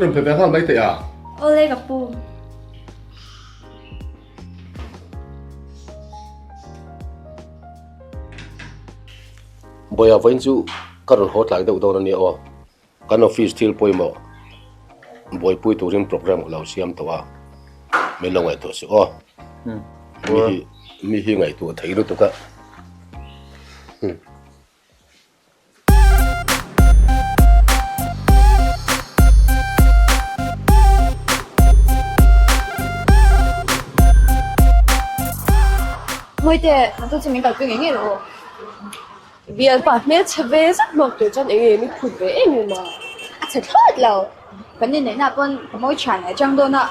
Thu rawn pe ve nghal mai teh a. Awle ka pu. Bawiha vawiin chu ka rawn haw tlai deuh dawn a nia aw. Kan office thil pawimawh buaipui turin program ka lo siam tawh a, min lo ngaihtuah suh aw. Mi hi mi hi ngaihtuah thei lutuk a. Mawite, tu chu min kalpui ngei ngei rawh aw. Bialpa hmelchhe ve zet hlawk tur chuan eng nge mi phut ve em em a? A chhe thlawt lo. Kan inneihna ah pawn ka mawi thian leh atang dawn a,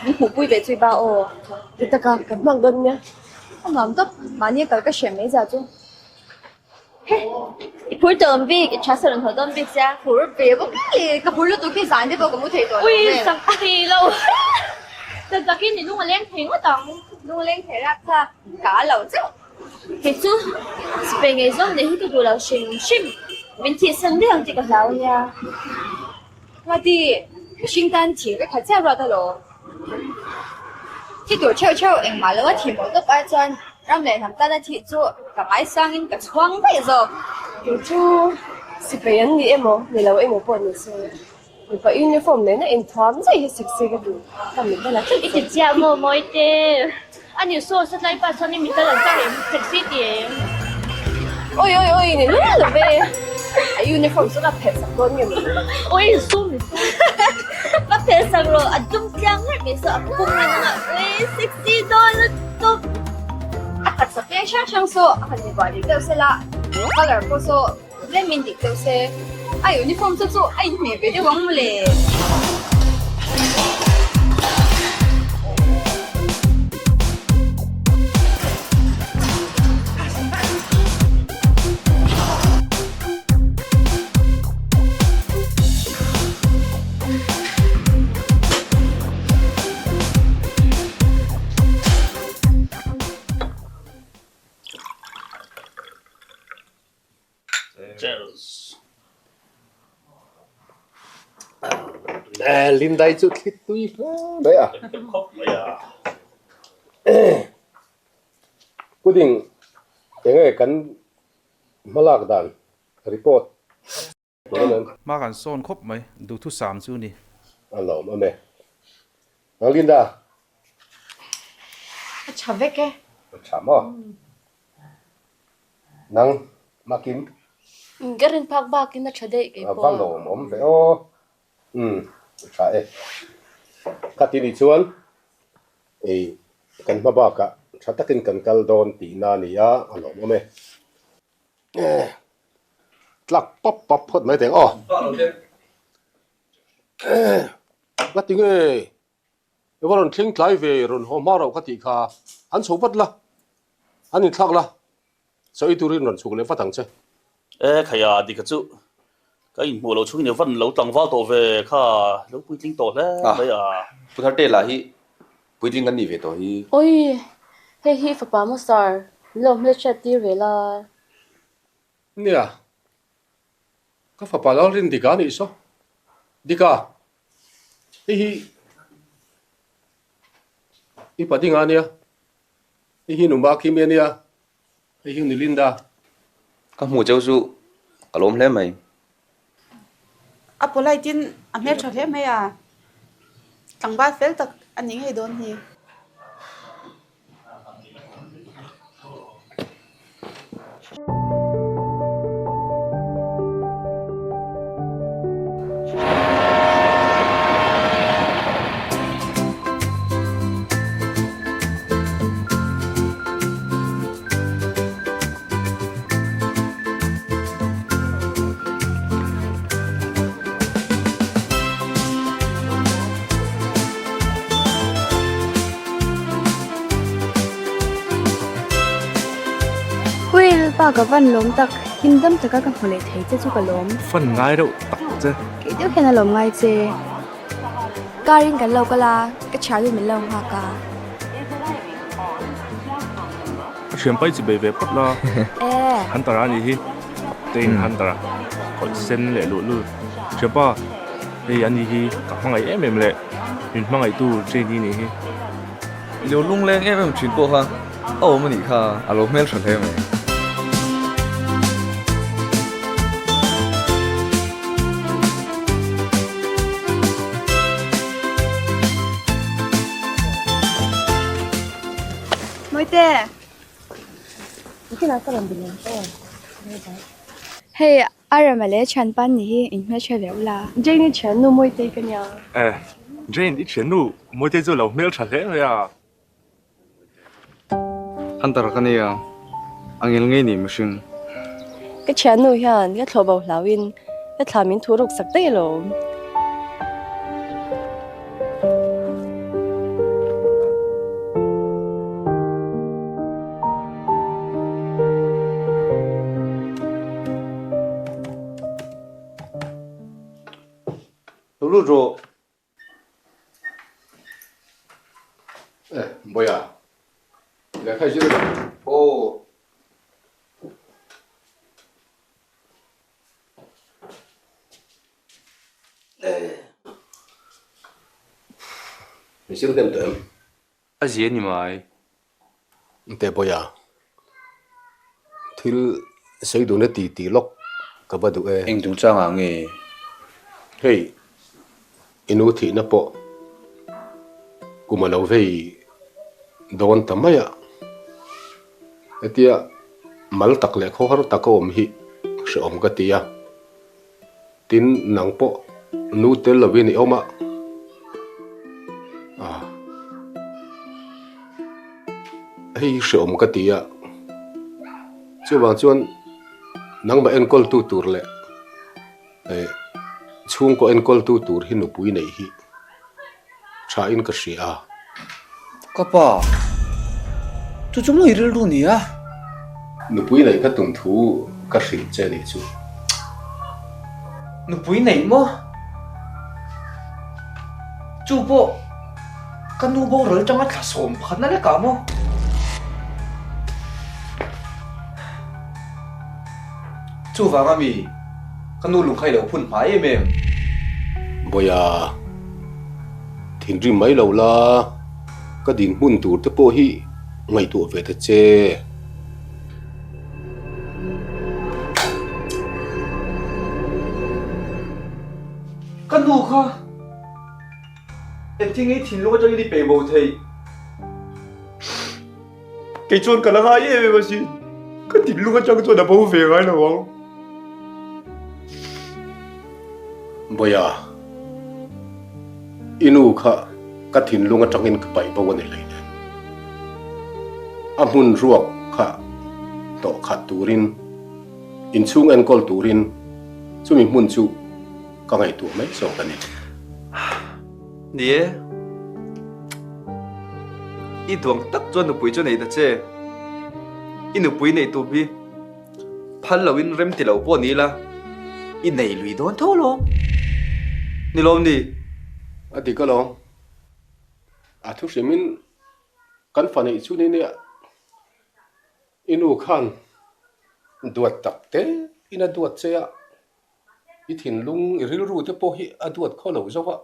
min hmuhpui ve chui ba aw. Ti taka ka hmak dawn nia. A nuam tawp, mahni a kal ka hriat mai zia chu. He, i phur tawh awm bik, i tha sa rawn haw dawn bik sia. Phur ve bawk e, ka phur lutuk hi zan te pawh ka mu thei tawh lo vel. Ui, sak thei lo. Tak takin i lung a leng thei ngawt ang. Lung a leng thei rak kha, ka a lo chauh. Kei chu sipai ngei zawng neih hi ka duh lo hrim hrim, min thihsan daih ang tih ka hlau ania. Ngati, mihring tan thih vek khat chiah ruat alawm. Thi tur theuh theuh engmah lo a thih mawh tawp ai chuan ram leh hnam tana thih chu ka ngaisangin ka chhuang daih zawk. Kei chu sipai an ni emaw ni lo emaw pawh ni se, mipa uniform nena inthuam daih hi sexy ka duh, ka mit a la tlat I ti chiah maw Mawite? A ni saw satlai pa chuan i mit a la zar em? Sexy ti em? Oi oi oi ni nual lo ve, a uniform chu ka phelh sak dawn nge maw? Oi insum insum ka phelh sak rawh, a dum tliang ngarh mai saw a pum ngan anga oi sexy dawn lutuk. A taksa peng hrang hrang saw a han inbuai dik deuh sela, colour pawh saw tlem in dik deuh se, a uniform chu chu a inhmeh ve deuh ang mawle. Lindai chu thli tui hle mai a. Pudding enge kan hmalak dan report. Hma kan sawn khawp mai, duhthusam chu ni. A lawm awm e. Nang Linda? A tha vek e. A tha maw? Nang Makim? Ka rin phak bakin a tha daih kei pawh. A va lawm awm ve aw. Umm a tha e. Khati nih chuan ei kan hma bakah tha takin kan kal dawn tihna a ni a, a lawm awm e. Tlak pap pap phawt mai teng aw. Ka ti nge i va rawn thleng tlai ve rawn haw hma rauh ka tih kha an chho vat la an inthlak la chaw ei turin rawn chhuk leh vat ang che. E khaia dika chu ka inhmuh loh chhungin i van lo tlangval tawh ve kha lo puitling tawh hle mai a. Pu Tharte lah hi Puitling kan nih ve tawh hi. Oi, hei hi fapa maw sir, min lo hmelhriat tir ve la. Nia, ka fapa lo rin Dika a nih saw. Dika, hei hi i padinga a nia, hei hi Numa Kimi a nia, hei hi Ni Linda. Ka hmuh cheu chu ka lawm hle mai. A polite in a hmeltha hle mai a, tlangval fel tak a ni ngei dawn hi. Will, pa ka van lawm tak, him dam taka ka hmu leh thei che chu ka lawm. Fan ngai reuh tak che. Kei deuh hian a lawm ngai che. Car in kan lo kal a, ka thian in min lo nghak a. A thian pai chi bei ve phawt la. Hunter a nih hi. Captain Hunter a kawih sen leh luh lut. Thianpa. Hei ani hi ka hmangaih em em leh min hmangaihtu Jane-i nih hi. I lo lungleng em em thin pawh kha a awm a nih kha a lo hmeltha hle mai. Mawite! Hei Arama leh thianpa nih hi in hmeltha ve ula. Jane i thiannu Mawitei ka nia. Eh, Jane i thiannu Mawitei chu a lo hmeltha hle mai a. Hunter ka nia, a ngil ngei ni mihring. Ka thiannu hian ka thlawh bo hlauhin ka thla min thu ruk sak daih alawm. Lo lut rawh. Eh, Boya. Lehkha i zir emaw? Aw. Min zir hnem tawh em? A zia ni mai. Teh Boya, thil sawi duhna ti tih lawk ka va duh e. Eng chungchangah nge? Hei, i nu thihna pawh kum a lo vei dawn ta mai a. Hetia mal tak leh khawhar taka awm hi hrehawm ka ti a. Tin, nang pawh nu tel lovin i awm a. Ah. Hei hi hrehawm ka ti a. Chuvang chuan nangmah enkawltu tur leh eh chhungkaw enkawltu tur hi nupui neih hi thain ka hria a. Ka pa, chu chu maw i rilru ni a? Nupui neih ka tum thu ka hrilh che nih chu. Nupui neih maw? Chu pawh ka nu boral tanga thla sawm pakhatna lekah maw? Chuvanga mi ka nu lungkha i lo phun hma em em. Bawiha, thinrim mai lo la, ka dinhmun tur te pawh hi ngaihtuah ve ta che. Ka nu kha engtin nge thinlung atangin i pei bo theih? Kei chuan ka la ngai em em asin, ka thinlung atang chuan a bo ve ngai lo ang. Bawiha, i nu kha ka thinlung atangin ka paih bo a ni hleinem. A hmun ruak kha hnawh khat turin, inchhung enkawl turin chumi hmun chu ka ngaihtuah mai zawk a ni. Ni e, i duang tak chuan nupui chu nei ta che. I nupui neih tum hi phal loin rem ti lo pawh ni ila, i nei lui dawn tho alawm. Ni lawm ni? A dik alawm. A thu hrimin kan fa neih chu ni nia. I nu khan duat tak te in a duat che a, i thinlung, i rilru te pawh hi a duat khaw lo zo a.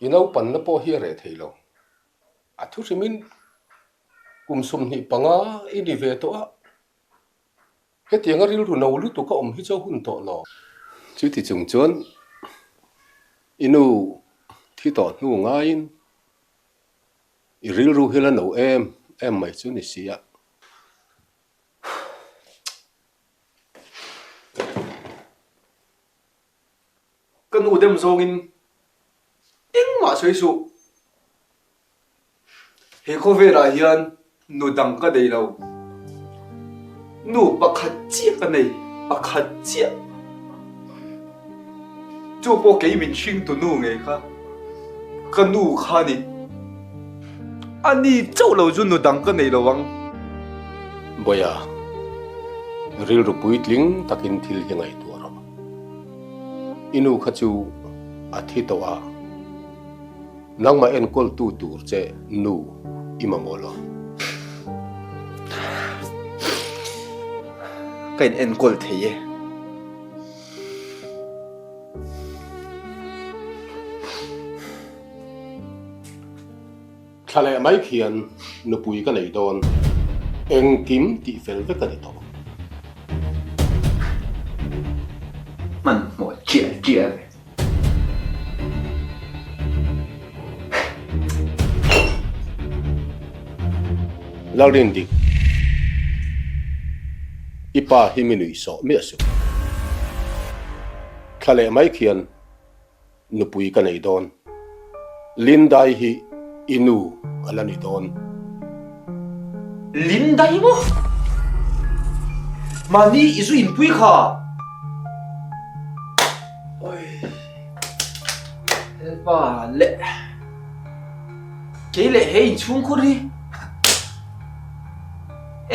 I naupanna pawh hi a reh thei lo. A thu hrimin kum 25 i ni ve tawh a, hetianga rilru no lutuk a awm hi chu a hun tawh lo. Chuti chung chuan i nu thi tawh hnu ngaiin i rilru hi la no em em mai chu ni si a. Ka nu dem zawngin engmah sawi suh. He khawvelah hian nu dang ka nei lo. Nu pakhat chiah ka nei, pakhat chiah. Chu pawh kei min hringtu nu ngei kha, ka nu kha a ni. A ni chauh lo chu nu dang ka nei lo ang. Bawiha, rilru puitling takin thil hi ngaihtuah rawh. I nu kha chu a thi tawh a, nangmah enkawltu tur che nu i mamawh lo. Ka in enkawl thei e. Thla leh mai khian nupui ka nei dawn. Engkim tih fel vek a ni tawh. Hmanhmawh chiah chiah ve. Lalrindik, i pa hi mi nuih sawh miah suh. Thla leh mai khian nupui ka nei dawn. Lindai hi i nu a la ni dawn. Lindai maw? Mahni i zu inpui kha! Oi. Helpa leh. Kei leh he inchhungkhur hi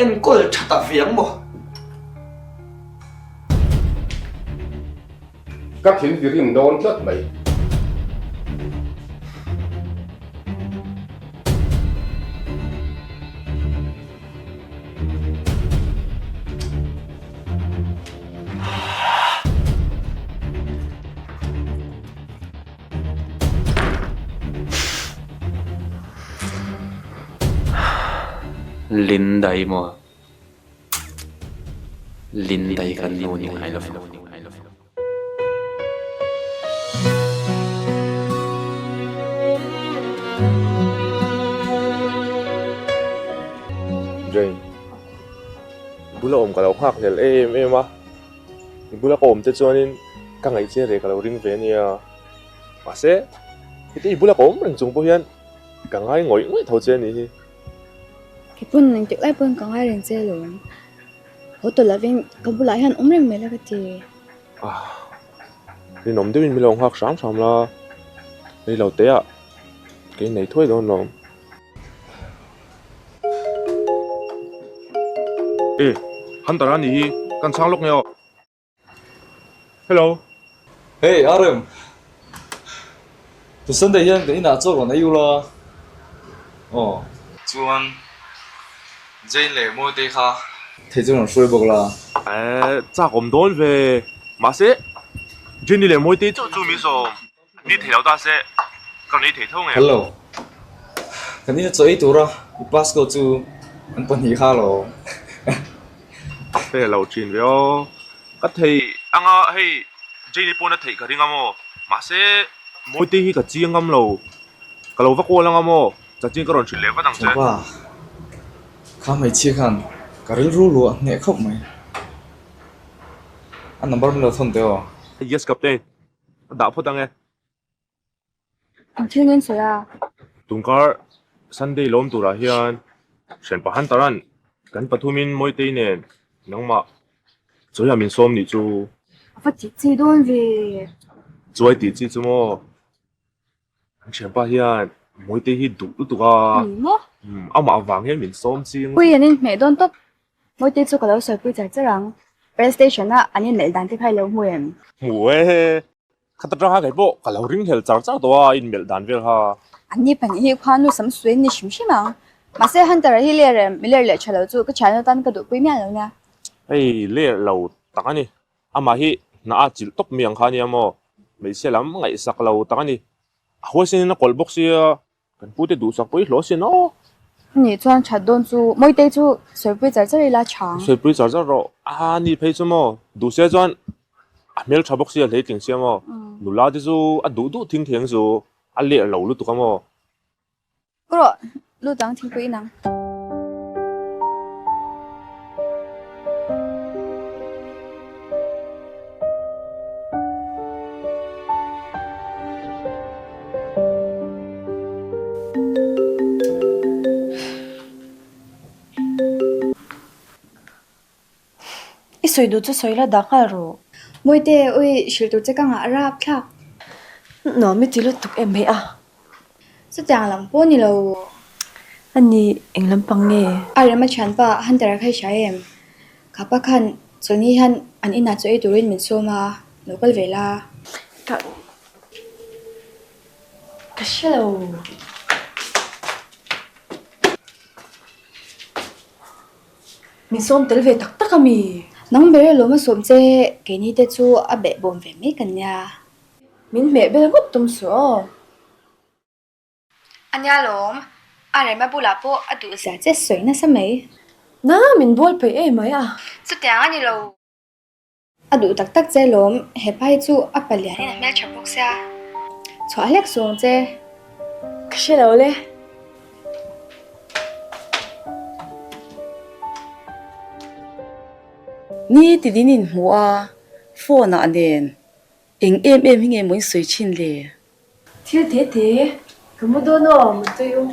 enkawl tha ta ve ang maw? Ka thil ti rim dawn tlat mai. Lindai maw? Lindai kan nu ni ngai lo. Jane, i bula awm ka lo nghak hlel em em a, i bula ka awm te chuanin ka ngaihche reh ka lo ring ve ania. Mahse, heti i bula ka awm reng chung pawh hian ka ngai ngawih ngawih tho che a nih hi. Kei pawn engtik lai pawn ka ngai reng che alawm. Haw tawh lovin ka bulah hian awm reng mai la ka ti. Ah, rinawm deuhin min lo nghak hram hram la, rei lo teh ah ka innei thuai dawn lawm. E, Hunter a nih hi, kan chhang lawk nge aw. Hello. Hey Arem. Tu Sunday hian ka inah chaw rawn ei ula. Aw. Chuan Jane leh Mawitei kha thei chu rawn hruai bawk la. Eh, chak awm dawn ve. Mahse, Jane leh Mawitei chauh chu min sawm. Ni thei lo ta se, ka rawn ei thei tho ngei. Hello. Kan ina chaw ei tura i pasco chu an pahnih kha lo. Fe lo thin ve aw. Ka thei anga hei Jane-i pawn a theih ka ring a maw. Mahse Mawite hi ka chiang ngam lo. Ka lo va kawl anga maw. Chanchin ka rawn hrilh leh vat ang che. Thianpa, kha hmeichhia khan ka rilru luah hneh khawp mai. A number min lo thawn teh aw. Yes Captain. A dah phawt ang e. Ang thil ngen sawi a. Tunkar Sunday lawm turah hian hrian pahan taran kan pathumin Mawitei nen nangmah chawiah min sawm nih chu. A va tih chi dawn ve. Chuai tih chi chu maw? An thianpa hian Mawitei hi duh lutuk a. Ni maw? Amah avang hian min sawm ching. Pui an inhmeh dawn tawp. Mawite chu ka lo sawipui char char ang. Rail station a an inmelh dan te kha i lo hmu em? Hmu e. Khata tang kha kei pawh ka lo ring hlel char char tawh a, inmelh dan vel kha. An ni pahnih hi khuanu sam suin ni hrim hrim ang. Mahse Hunter a hi ler em? Mi ler leh tha lo chu ka thian atan ka duhpui miah lo nia. Hei ler lo tak a ni. Amah hi hna a chilh tawp mi ang kha ania maw? Hmeichhia lam ngaihsak lo tak a ni. A huaisenin a kawlh bawk sia. Kan pute duhsak pawh i hlawh sin aw. Nih chuan that dawn chu Mawitei chu sawipui char char ila tha ang. Sawipui char char rawh. A ni phei chu maw? Duh sia chuan a hmel tha bawk sia hleitling sia maw? Nula te chu a duh duh thing theng chu a leh lo lutuk a maw? Ka rawh lut ang thingpui inang. I sawi duh chu sawi la dah nghal rawh. Mawite, ui, hrilh tur che ka ngah rap thlak. Nuam i ti lutuk em mai a. Chutiang lam pawh ni lo. A ni, eng lampang nge? A rem a thianpa Hunter-a kha i hria em? Khapa khan chawlhni hian an inah chaw ei turin min sawm a, lo kal ve la. Ka ka hre lo. Min sawm tel ve tak tak a mi? Nang ber alawm a sawm che, keini te chu a behbawm ve mai kan nia. Min hmeh bel ngawt tum suh aw. A nia lawm. A rema bulah pawh a duh zia che sawi nasa mai. Na, min bawl peih em mai a. Chutiang a ni lo. A duh tak tak che lawm, he pa hi chu a palian in a hmeltha bawk sia. Chhuah hlek suang che. Ka hre lo le. Ni ti din in hmu a, phone ah nen eng em em hi nge maw in sawi thin le? Thil te te, ka mu dawn aw, mutui u.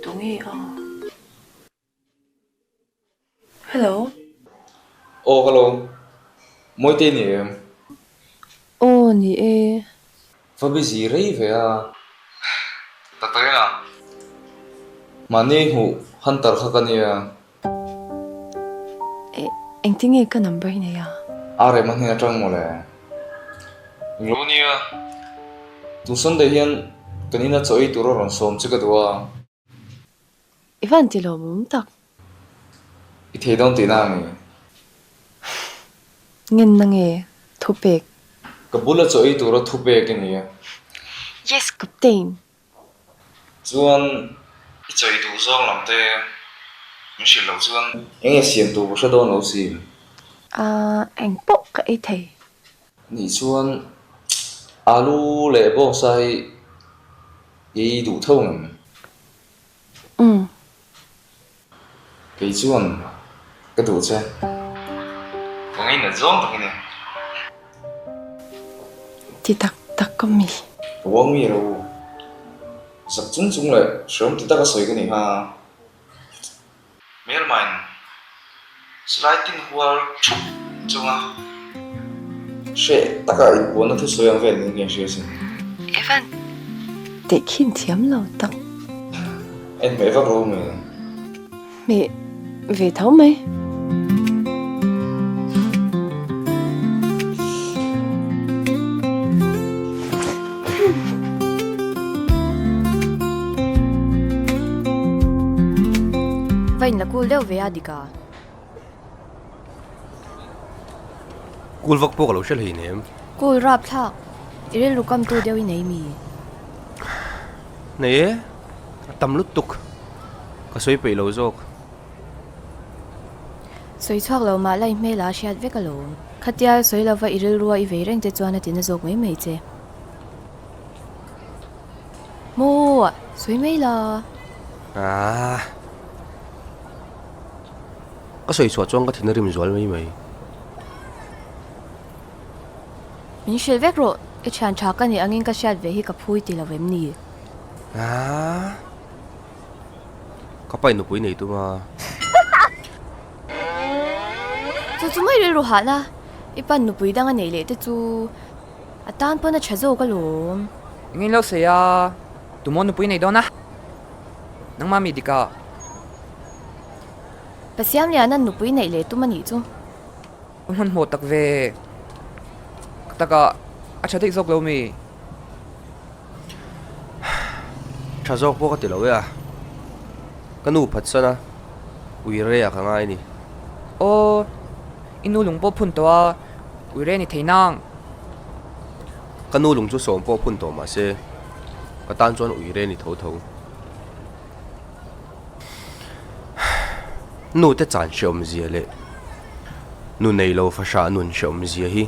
Tunge a? Hello. Aw hello. Mawite ni em? Aw ni e. Va busy rei ve a. Tak tak eng a? Mahni hmuh Hunter kha ka nia. Engtinge ka number hi nei a? A rem a hnen atang mawle. Englo nia. Tun Sunday hian kan ina chaw ei tur a rawn sawm che ka duh a. I van ti lawmawm tak. I thei dawn tihna a nge? Ngenna nge thupek? Ka bula chaw ei tura thupek i ni a. Yes Captain. Chuan i chawi duh zawng lam te min hrilh loh chuan eng nge siam tur ka hre dawn lo si? Ahh eng pawh ka ei thei. Nih chuan alu leh bawngsa hi i ei duh tho ngem? Umm. Kei chuan ka duh che. Ka ngainat zawng tak i ni. Ti tak tak ka mi. Ka uang mi ro. Zak chung chung leh hreawm ti taka sawi ka ni kha. Hmelmain silai tin hual thup chunga hreh taka inpuanna thusawi ang vel niin ka inhria sin. Evan, tehkhin thiam lo tak. En hmeh vak lo mai. Hmeh ve tho mai. Va in la kul deuh ve a dik a. Kul vak pawh ka lo hre hlei nem. Kul rap thlak. I rilru kam tu deuh i nei mi? Nei e, a tam lutuk. Ka sawi peih lo zawk. Sawi chhuak lo mah la i hmel ah a hriat vek alawm. Khatia sawi lova i rilrua i vei reng te chuan a ti na zawk mai mai che. Maw! Sawi mai la. Aah. Ka sawi chhuah chuan ka thin a rim zual mai mai. Min hrilh vek rawh, i thian tha ka nih angin ka hriat ve hi ka phui ti lo em ni? Aah. Ka pa in nupui nei tum a. Chu chu mai rilru hahna, i pan nupui dang a neih leh te chu a tan pawn a tha zawk alawm. Engin lo sawi a, tumaw nupui nei dawn a? Nangmah mi dik a. Pasiam Liana nupui neih leh tum a nih chu. Ka hmanhmawh tak ve. Ka taka a tha daih zawk lo mi? Tha zawk pawh ka ti lo e a. Ka nu phatsan a, ui re ah ka ngai a ni. Aw, i nu lung pawh phun tawh a, ui re ni thei nang. Ka nu lung chu sawm pawh phun tawh mah se, ka tan chuan ui re ni tho tho. Nu te chan hreawmzia leh nu nei lo fahrah nun hreawmzia hi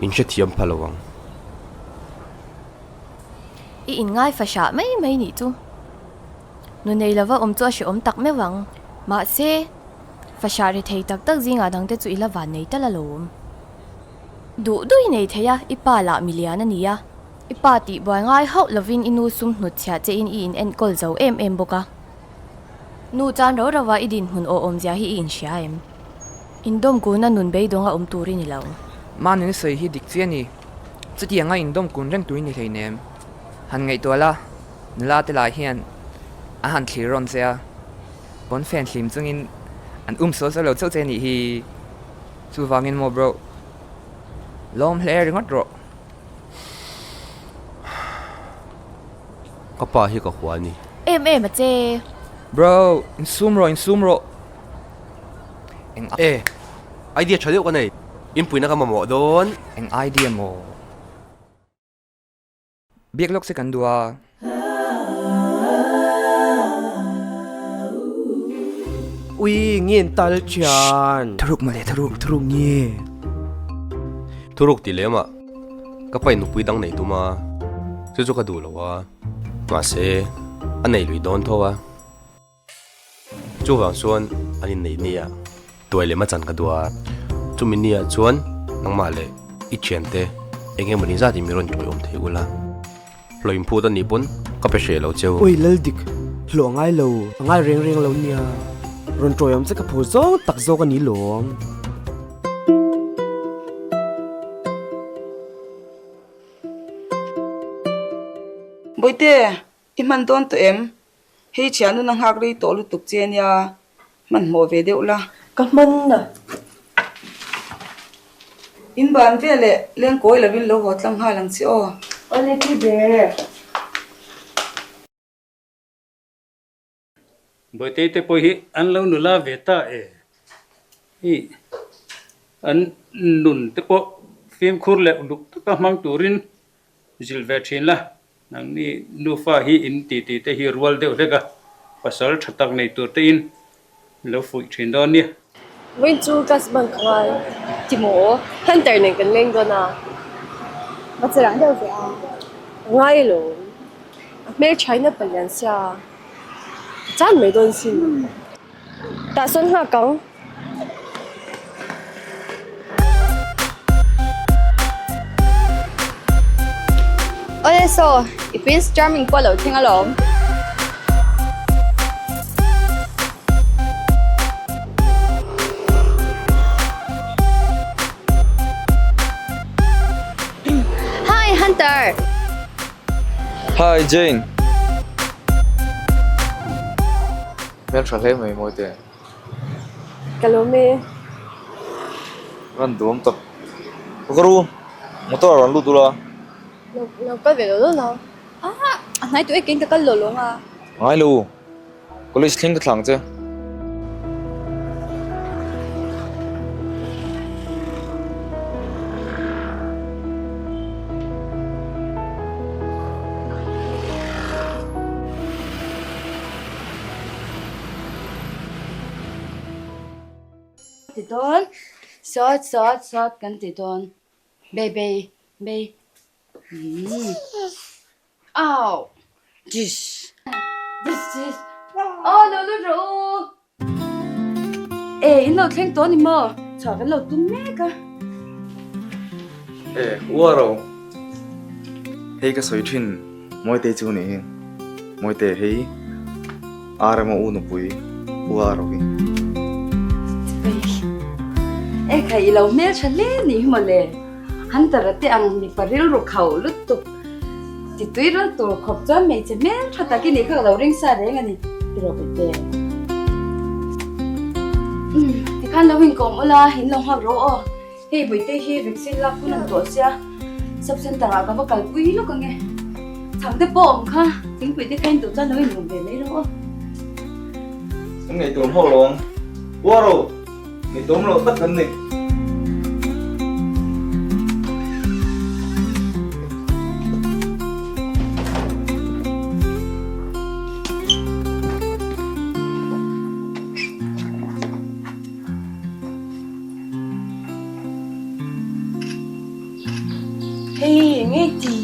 in hrethiam pha lo ang. I inngai fahrah mai mai nih chu. Nu nei lova awm chu a hreawm tak meuh ang. Mahse, fahrah ri thei tak tak zingah dangte chu i la van nei tal alawm. Duh duh i nei thei a, i pa lah milian a ni a. I pa tih buai ngai hauh lovin i nu sum hnut chhiah che in i in enkawl zo em em bawk a. Nu chan ro rova i dinhmun aw awmzia hi i inhria em? Indawm kun a nun beidawng a awm tur i ni lo. Mahni na sawi hi dik chiah a ni. Chutianga indawm kun reng tur i ni hleinem. Han ngaihtuah la, nula te lah hian a han thlir rawn che a, pawnfen hlim chungin an um sual sual lo chauh che a nih hi. Chuvangin maw bro, lawm hle ringawt rawh. Ka pa hi ka hua a ni. Em em a che. Bro, insum rawh, insum rawh. Eng E, idea tha deuh ka nei. Inpuina ka mamawh dawn. Eng idea maw? Biak lawk che kan duh a. Ui, ngen tal thian. Thuruk mawle, thuruk. Thuruk nge? Thuruk ti lem ah ka pain nupui dang nei tum a, chu chu ka duh lo a, mahse a nei lui dawn tho a. Chuvang chuan an inneih nia tuai leh machan ka duh a, chumi nia chuan nangmah leh i thiante eng emawni zatin mi rawn tawi awm thei ula, hlawh inphut a nih pawn ka pe hreh lo cheu. Ui Laldik, hlawh a ngai lo, a ngai reng reng lo nia, rawn tawi awm che ka phur zawng tak zawk a ni lawm. Bawihte, I hman dawn tawh em? Hei thianun a nghak rei tawh lutuk che nia, hmanhmawh ve deuh la. Ka hman a. In ban veleh lengkawi lovin lo haw tlang nghal ang che aw. Awle pi ber. Bawitei te pawh hi an lo nula ve ta e. Hei an nun te pawh fimkhur leh uluk taka hmang turin zilh ve thin la. Nangni nufa hi in titi te hi rual deuh hlek a, pasal tha tak nei tur te in lo fuih thin dawn nia. Vawiin chu class bunk ka ngai. Ti maw? Hunter nen kan leng dawn a. Va che rang deuh ve a. Ka ngai alawm. A hmel thain a palian sia. Ka chan mai dawn sin. Tah sawn nghak ang. Awle saw, i Prince Charming pawh a lo thleng alawm. Hi Hunter! Hi Jane! Hmeltha hle mai Mawite. Ka lawm e. Rawn duam tak. Ka ru, motor a rawn lut ula. Lo lo kal ve lo lo la. Ah, a hnai tawh e keng ka kal lo lawng a. Ngai lo, college thleng ka thlang che. Ti dawn sawt sawt sawt kan ti dawn bei bei bei umm au jish jish jish aw lo lut rawh u e in lo thleng tawh a ni maw chhuah kan lo tum mek a. E uar o hei ka sawi thin Mawite chu ni hi Mawite hei Rma u nupui u aro hi. E khai i lo hmel tha hle ni hi mawle Hunter a te ang mipa rilru khauh lutuk ti tui ral tur khawp chuan hmeichhe hmel tha tak i nih kha ka lo ring sa reng a ni tiraw Bete. Tikhan lo inkawm ula in lo nghak rawh aw. Hei Bawihte hi vaccine lak hun an tawh sia, sub center ah ka va kalpui lawk ange. Chhang te pawh awm kha, thingpui te kha in duh chuan lo inlawm ve mai rawh aw. Kan ngaihtuah hmawk lo ang. Uaro! Ngaihtuah lo tak kan ni. Hei nge ti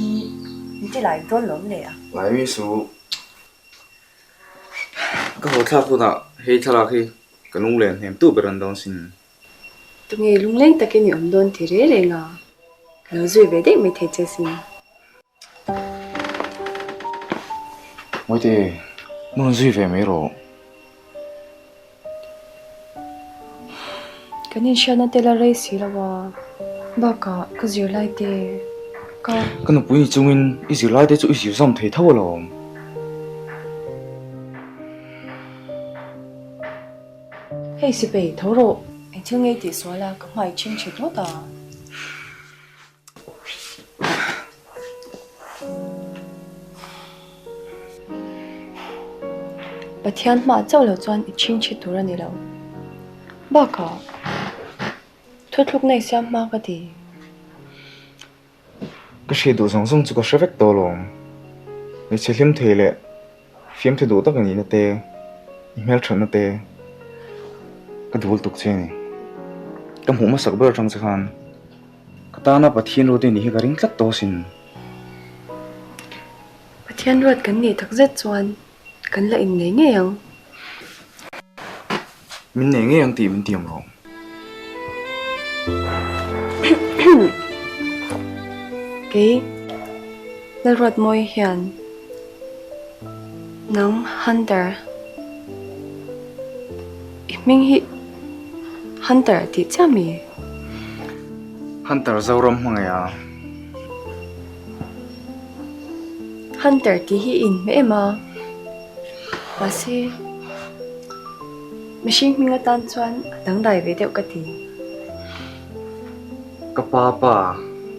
min ti lai dawn lawm le a. Lai mi su ka haw thlak hunah hei thlalak hi ka lunglen hnem tu ber an dawn sin. Tunge lungleng takin i awm dawn ti reng reng a, ka lo zui ve daih mai thei che sin. Mawite, mun rawn zui ve mai rawh. Kan inhriatna te la rei si lo a, bakah ka zirlai te ka. Ka nupui ni chungin i zirlai te chu i zir zawm thei tho alawm. Hei Sipei, tho rawh. Engthil ngei tih sual a, ka hmai chhing chhe dawt a. Pathian hmah chauh lo chuan i chhing chhe tur a ni lo. Bakah, thuthlukna i siam hma ka ti. Ka hriat duh zawng zawng chu ka hre vek tawh alawm. Hmeichhe hlim thei leh fiamthu duh tak i nihna te, i hmelthatna te ka duh lutuk che a ni. Ka hmuh hmasak ber atang che khan ka tana Pathian ruat i nih hi ka ring tlat tawh asin. Pathian ruat kan nih takzet chuan kan la innei ngei ang. Min nei ngei ang tih min tiam rawh. Kei, Lalruatmawi hian nang Hunter, i hming hi Hunter tih chiah mi? Hunter Zoram hmangaih a. Hunter tih hi i inhmeh em a? Mahse, mihring hming atan chuan a dangdai ve deuh ka ti. Ka pa pa,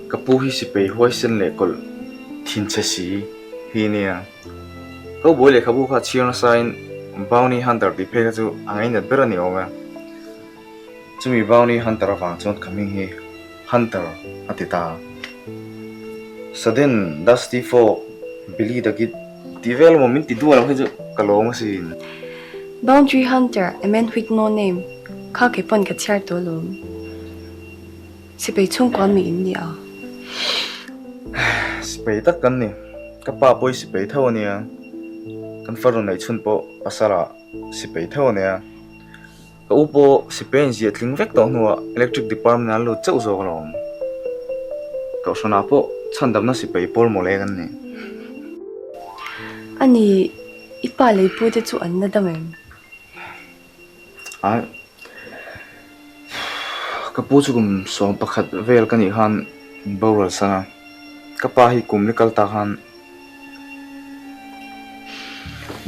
ka pu hi sipei huaisen leh kawlh thin che si hi nia. Ka ubuai lehkhabu kha chhiar nasain Bounty Hunter tih phei kha chu a ngainat ber a ni awm e. Chumi Bounty Hunter avang chuan ka hming hi Hunter a ti ta. Sudden, Dusty Fog, Billy the Kid tih vel emaw min ti duah lo hi chu ka lawm asin. Boundary Hunter, A Man With No Name kha kei pawn ka chhiar tawh alawm. Sipai chhungkua mi in ni a. Sipai tak kan ni. Ka pa pawh hi sipai tho a nia. Kan farnu neih chhun pawh pasal ah sipai tho a nia. Ka u pawh sipai in ziah tling vek tawh hnuah Electric Department ah an lut chauh zawk alawm. Kohhranah pawh chhandamna sipai pawl mawle kan ni. A ni, i pa lei pu te chu an la dam em? Ai, ka pu chu kum 11 vel ka nih khan boral san a, ka pa hi kum li kal ta khan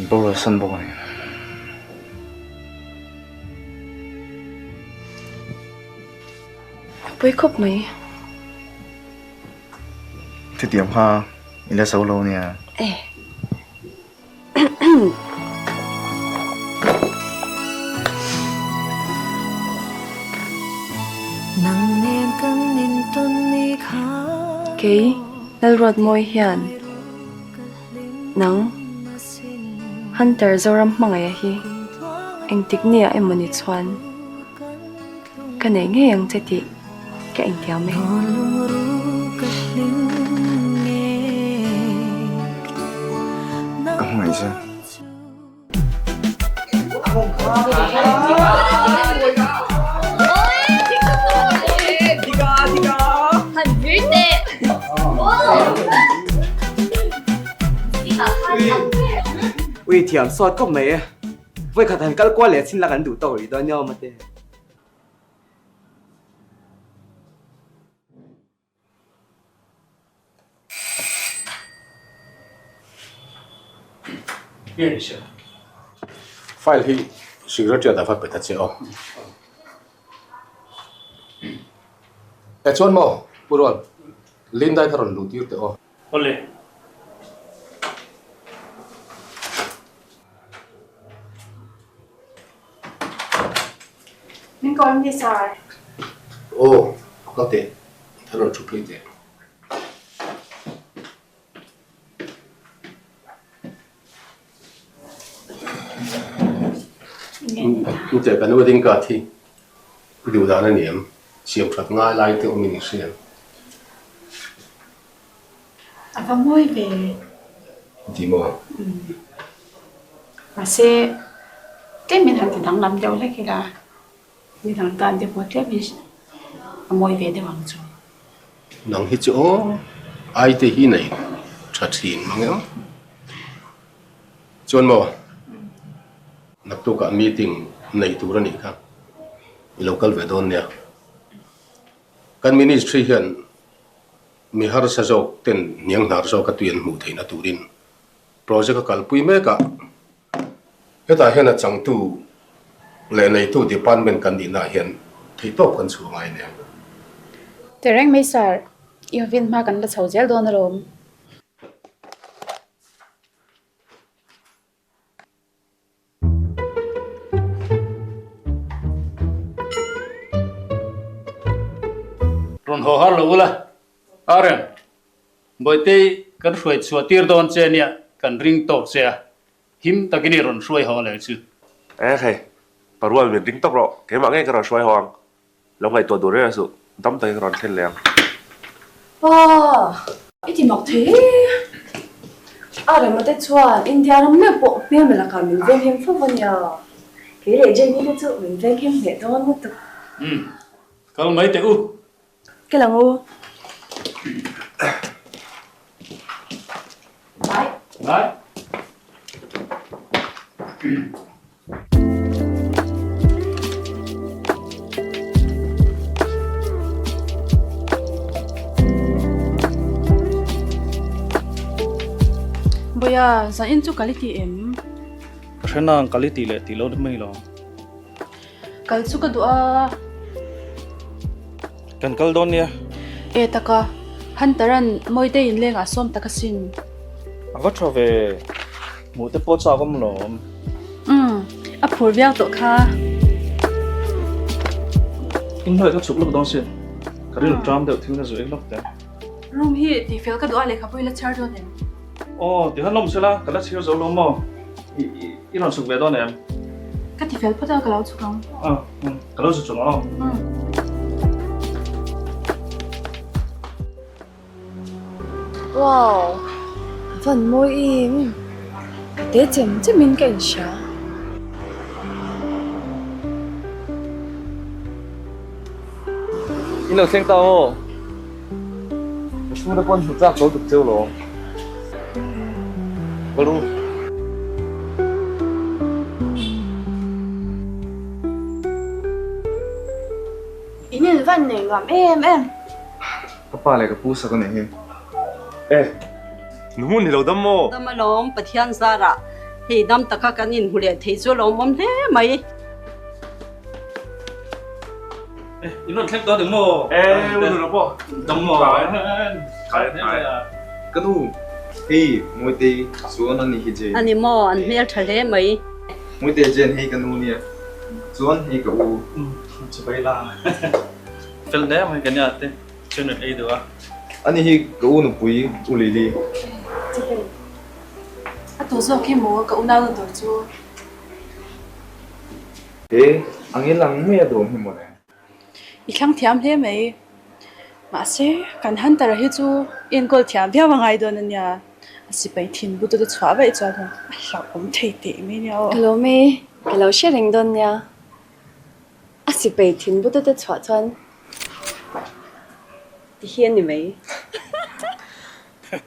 Boral san bawk a ni. A pawi khawp mai. Chutiang kha i la zo lo nia. E. Kei Lalruatmawi hian nang Hunter Zoram hmangaih a hi engtik nia emaw ni chuan ka nei ngei ang che tih ka intiam e. Ka hmangaih che. Ui thiam sawt khawp mai e. Vawikhat han kal kual leh chin la kan duh tawk rih dawn nia mate. File hi secretary ah va pe ta che aw. E chuan maw Pu Rual, Linda-i kha rawn luh tir teh aw. Awle. Min ko em ni sir? Aw, ka teh. Ka rawn thu phei teh. Nute kan wedding card hi i duh dan a ni em? Siam that ngai lai te awmin i hria em? A va mawi ve. Ti maw? Mahse, tlemin han ti danglam deuh hlek ila, mi dang tan te pawh tlemin a mawi ve deuh ang chu. Nang hi chu aw, ai te hi nei tha thin mang em? Chuan maw, naktukah meeting nei tur a nih kha, i lo kal ve dawn nia. Kan ministry hian Mi harsa zawk ten hnianghnar zawka tui an hmuh theihna turin project a kalpui mek a, hetah hian a changtu leh neitu department kan nihnaah hian theihtawp kan chhuah ngai nia. Tehreng mai sir, i hovin hma kan la chho zel dawn alawm. Rawn haw har lo ula, Aren, Bawitei kan hruai chhuah tir dawn che nia kan ring tawk che a, him takin i rawn hruai haw leh chu. E hei, Parual min ring tawp rawh, keimah ngei ka rawn hruai haw ang. Lo ngaihtuah duh reng a suh, dam takin ka rawn thlen leh ang. Pa, i ti mak thei e. A rema te chuan India ram meuh pawh hmelma lakah min venghim fo va nia. Kei leh Jenny te chu min venghim hneh dawn lutuk. Umm, kal mai teh u. Kal ang u. Bye. Bye. Boia, zan in chu kal i ti em? Ka hre nang kal i ti leh tih lo mai lo. Kal chu ka duh a. Kan kal dawn nia. E taka, Hunter-a'n Mawitei inlengah sawm tak asin. A va tha ve, hmuh te pawh chak awm lawm. Umm, a phur viau tawh kha. Inhnuai ka chhuk lawk dawn sin, ka rilru ṭam deuh thil ka zu eng lawk teh. Room hi tihfel ka duh a lehkhabu i la chhiar dawn em? Aw, ti han awm sela, ka la chhiar zo lo maw? I rawn chhuk ve dawn em? Ka ti fel phawt a, ka lo chhuk ang. Aw, ka lo chhuk chhuk ang aw. Wow, a van mawi em? Ka te chem chem in ka inhria. In lo thleng ta maw? Ka chhungte pawn hmu chak tawh tuk cheu lo. Ka lu. In in van nei nuam em em. Ka pa leh ka pu sak a nih hi. E, nu hmun ni lo dam maw? Dam alawm, Pathian zarah hei dam taka kan inhmu leh thei chu a lawmawm hle mai. In rawn thleng dawn eng maw? E, u nu lo pawh. Dam maw? Kai, kai. Ka nu, hei Mawitei chuan a ni hi Jane. A ni maw, an hmel tha hle mai. Mawitei Jane hei ka nu nia, chuan hei ka u. Chibai la. Fel hle mai ka nia te, chuan rawn ei duh a. A ni hi ka u nupui U Lily. Chibai. A tu zawk hi maw ka unau na tur chu. He, ang i lang mai a dawn hi mawle. I thlang thiam hle mai. Mahse, kan Hunter-a hi chu i enkawl thiam viau a ngai dawn a nia. A sipai thin but a chhuah vaih chuan a hlauhawm thei teh mai nia aw. Ka lo mai, ka lo hre reng dawn nia. A sipai thin but a chhuah chuan ti hi a ni mai.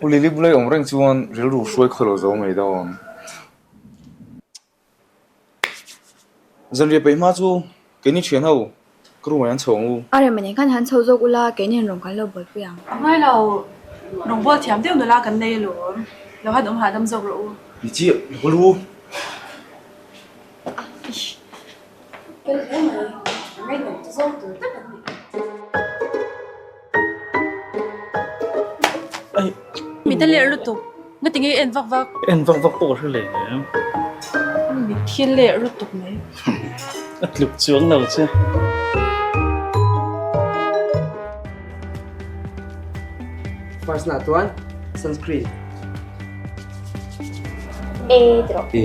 U Lily bula i awm reng chuan rilru hruai khaw lo zo mai dawn. Zanriah peih hma chu keini thian ho ka room ah hian chho ang u. A rem anih khan han chho zawk ula keini in rawn kan lo buaipui ang. A ngai lo, rawngbâwl thiam deuh nula kan nei alawm, lo han awm hahdam zawk rawh u. Ni chiah, lo kal u. A ish, fel hle mai, a ngaihnawm chu zawk tur tak an ni. Mit a lerh lutuk, nga tinge i en vak vak? En vak vak pawh ka hre leh em. Mit khi lerh lutuk mai. A tluk chuang lo che. First na chuan sunscreen. E ti rawh. E.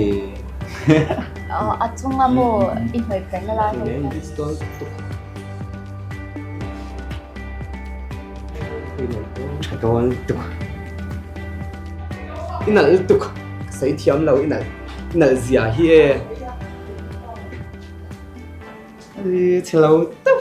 A chunga maw i hnawih pherh na lai ho kha. Tha dawn lutuk. I nalh lutuk. Ka sawi thiam lo i nalh i nalh zia hi e. I chhe lo teuh.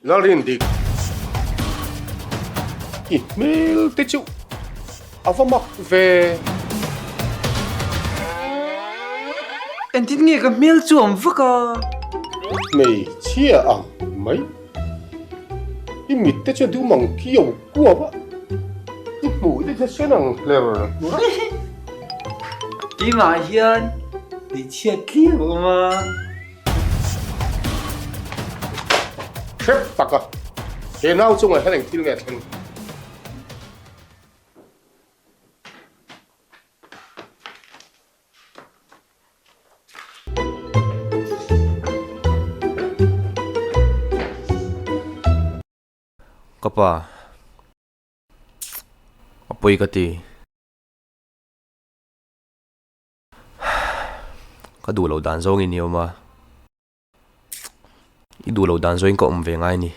Lalrin dik i hmel te chu a va mak ve. Engtin nge ka hmel chu awm vak a? Hmeichhia ang mai. I mit te chu a dum ang kiau kuau a, i hmuh te. I thisen ang hler. Keimah hian hmeichhia tliak a awm a. Hrep tak a, he nau chungah hian eng thil nge a thleng? Ka pa, a pawi ka ti. Ka duh loh dan zawngin i awm a, i duh loh dan zawngin ka awm ve ngai a ni.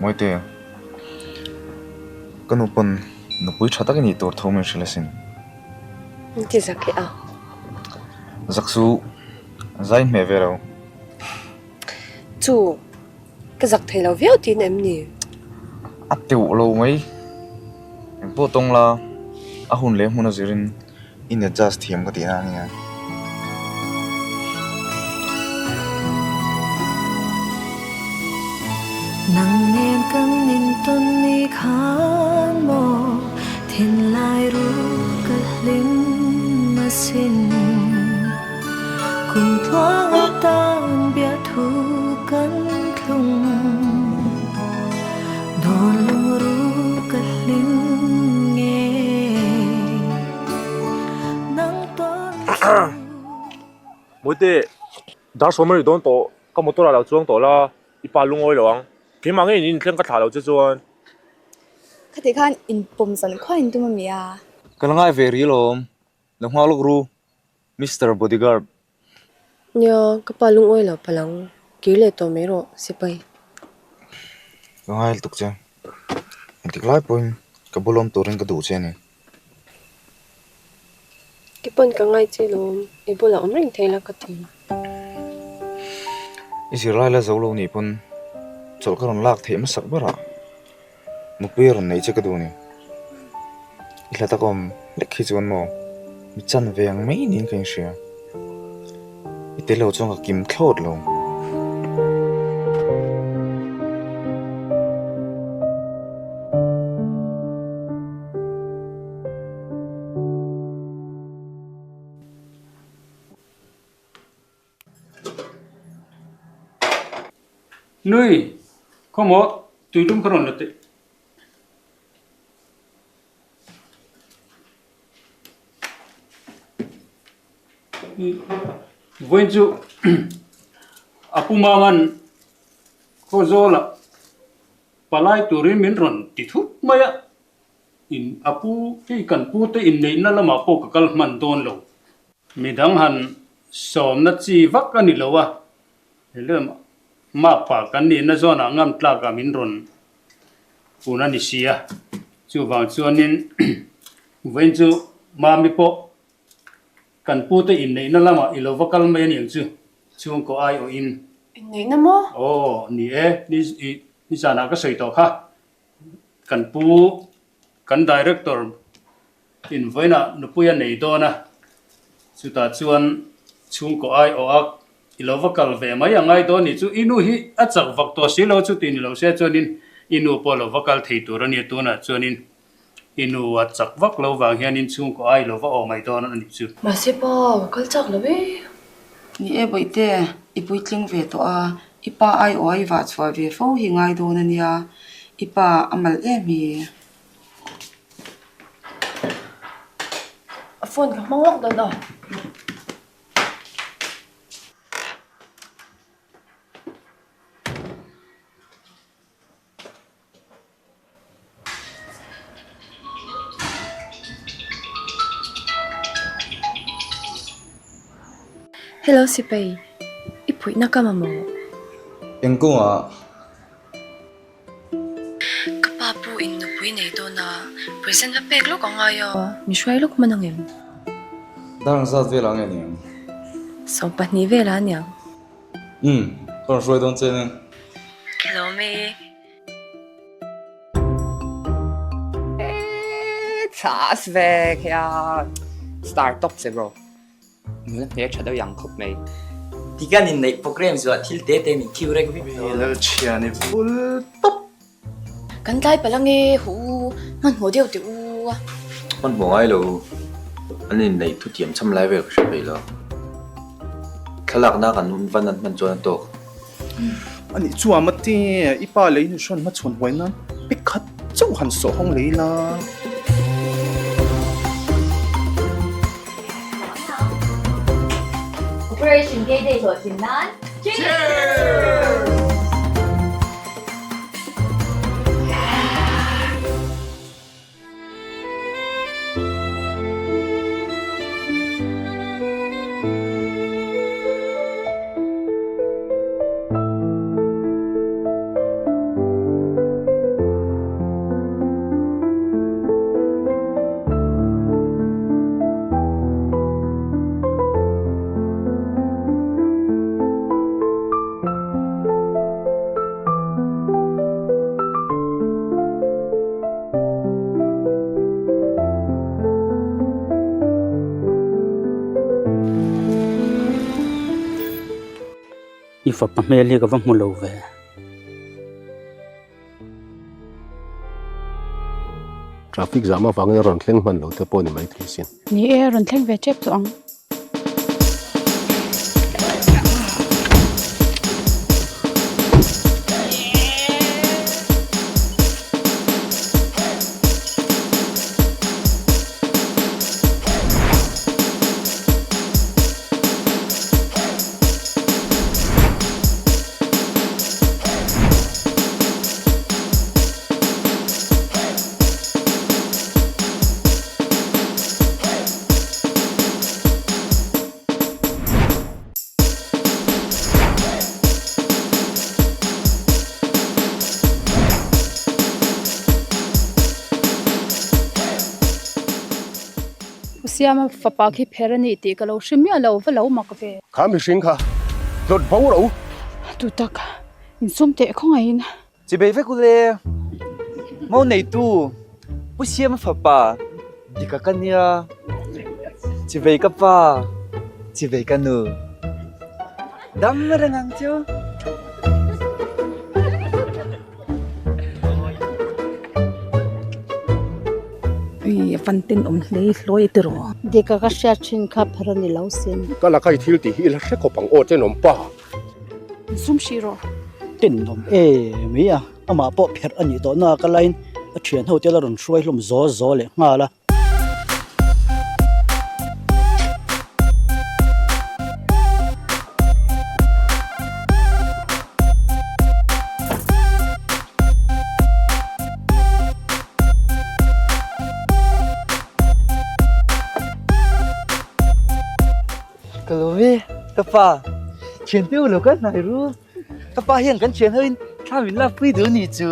Mawite, ka nu pawn nupui tha tak i nih tur tho min hrilh asin. Min ti zak leh a. Zak chu zai hmeh ve lo. Chu, ka zak thei lo viau tiin em ni? A teuh lo mai. Engpawh tawng la, a hun leh hmun a zirin in adjust thiam ka tih na a nia. Nang nen kan intawn ni khan maw thinlai ru ka hlim asin. Kum tluang atan biahthu kan thlung Dawn lung ru ka hlim nge Nang tawn chu Mawite, dar sawm a ri dawn tawh, ka motor ah lo chuang tawh la, i pa lungawi lo ang. Keimah ngei in thleng ka thlah lo che chuan. Khati khan inpawm zan khuai in tum a mi a? Ka la ngai ve rih alawm, lo nghak lawk ru. Mister Bodyguard. Nia, ka pa lungawi lo palang, kir leh tawh mai rawh, sipai. Ka ngai lutuk che. Engtik lai pawhin ka bul awm turin ka duh che a ni. Ke pawn ka ngai che lawm, i bulah awm reng thei la ka ti. I zirlai la zo lo nih pawn chawlh ka rawn lak theih hmasak berah Nupui a rawn nei che ka duh ni. I hla tak awm lek hi chuan maw mi chan ve ang mai niin ka inhria. I tel lo chuan ka kim thlawt lo. Nui, khawmaw tuilum ka rawn la teh. Vawiin chu a pu Maman Khawzawla palai turin min rawn ti thut mai a, in a pu hei kan pu te inneihna lamah pawh ka kal hman dawn lo. Midang han sawmna chi vak a ni lo a, helem mapa kan nihna zawnah ngam tlakah min rawn pun a ni si a, chuvang chuanin vawiin chu Mami pawh kan pute inneihna lamah i lo va kal mai a niang chu, chhungkaw aiawhin. Inneihna maw? Aw, ni e, ni zanah ka sawi tawh kha, kan pu Kan Director in vawiinah nupui a nei dawn a, chutah chuan chhungkaw aiawh a i lo va kal ve mai a ngai dawn ni chu i nu hi a chak vak tawh si lo chu tih ni lo se chuanin i nu pawh lo va kal thei tur a nia tunah chuanin i nu a chak vak lo vang hianin chhungkaw ai lo va aw mai dawn a nih chu. Mahse pa, ka kal chak lo e. Ni e Bawihte, i puitling ve tawh a, i pa aiawh a i vah chhuah ve fo hi ngai dawn a nia, i pa a mal em hi. A phone ka hmang lawk dawn aw. Hello Sipai, i phuihna ka mamawh. Eng kawngah? Ka pa pu in nupui nei dawn a, present va pek lawk a ngai a. Mi hruai lawk hman ang em? Dar ang zat velah nge niang? 20 velah aniang. Umm, ka rawn hruai dawn che nia. Hello May. Class ve khe a star top che bro. Nula hmel tha deuh yang khawp mai. Tikan in neih program zuah thil te te min khiu reng vek dawn. Lalchhiani vul tawp. Kan tlai palh ange hu u, hmanhmawh deuh teh u. Hmanhmawh ngai lo u, an inneih thutiam cham lai vel ka hre peih lo. Thlalakna kan van an hman chuan a tawk. Ani chuan mate, i pa lei nu hrawn hmachhawn huai nan pakhat chauh han sawh hawng lei la. Operation Gay Day hlawhtlin nan Cheers! I fapa hmel hi ka va hmu lo ve. Traffic zam avangin a rawn thleng hman lo te pawh ni mai thei sin. Ni e, rawn thleng ve tep tawh ang. U Siama fapa khi pher a nih tih ka lo hre miah lo, va lo mak ve. Kha mihring kha hlawt bo ro. Tu tak insum teh khawngaihin. Chibei vek ule, Mo neitu Pu Siama fapa dika ka nia, chibei ka pa, chibei ka nu. Dam reng ang chu. Ui, a fan ten awm hlei hlawi ti rawh. Dika ka hriat thin kha pher a ni lo sin. Ka laka i thil tih hi i la hre khawp ang aw tenawm pa. Insum hrih rawh. Tenawm e mai a, amah pawh pherh a nih tawh na ka lain a thian ho te la rawn hruai hlawm zaw zaw leh nghal a. Ka lo ve, ka pa. Thian te u lo kal hnai ru. Ka pa hian kan thian hoin thla min lak pui duh ni chu.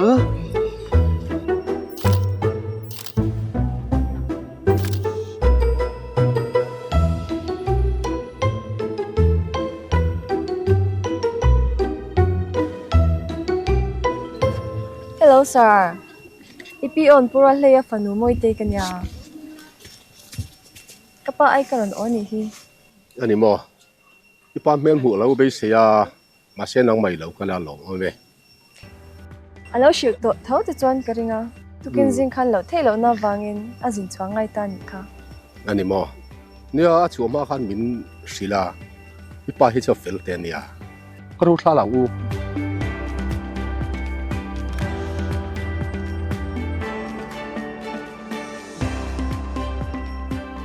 Hello sir, i pi awn pura hleia fanu Mawitei ka nia. Ka pa ai ka rawn aw nih hi. A ni maw? I pa hmel hmuh lo beisei a, mahse nangmah i lo kal a lawm awm e. A lo hrilh tawh tho te chuan ka ring a, tukin zing khan loh theih lohna avangin a zin chhuah ngai ta nih kha. A ni maw? Nia, a chhuah hma khan min hrilh a, i pa hi chu a fel teh a nia. Ka ru thla lang u.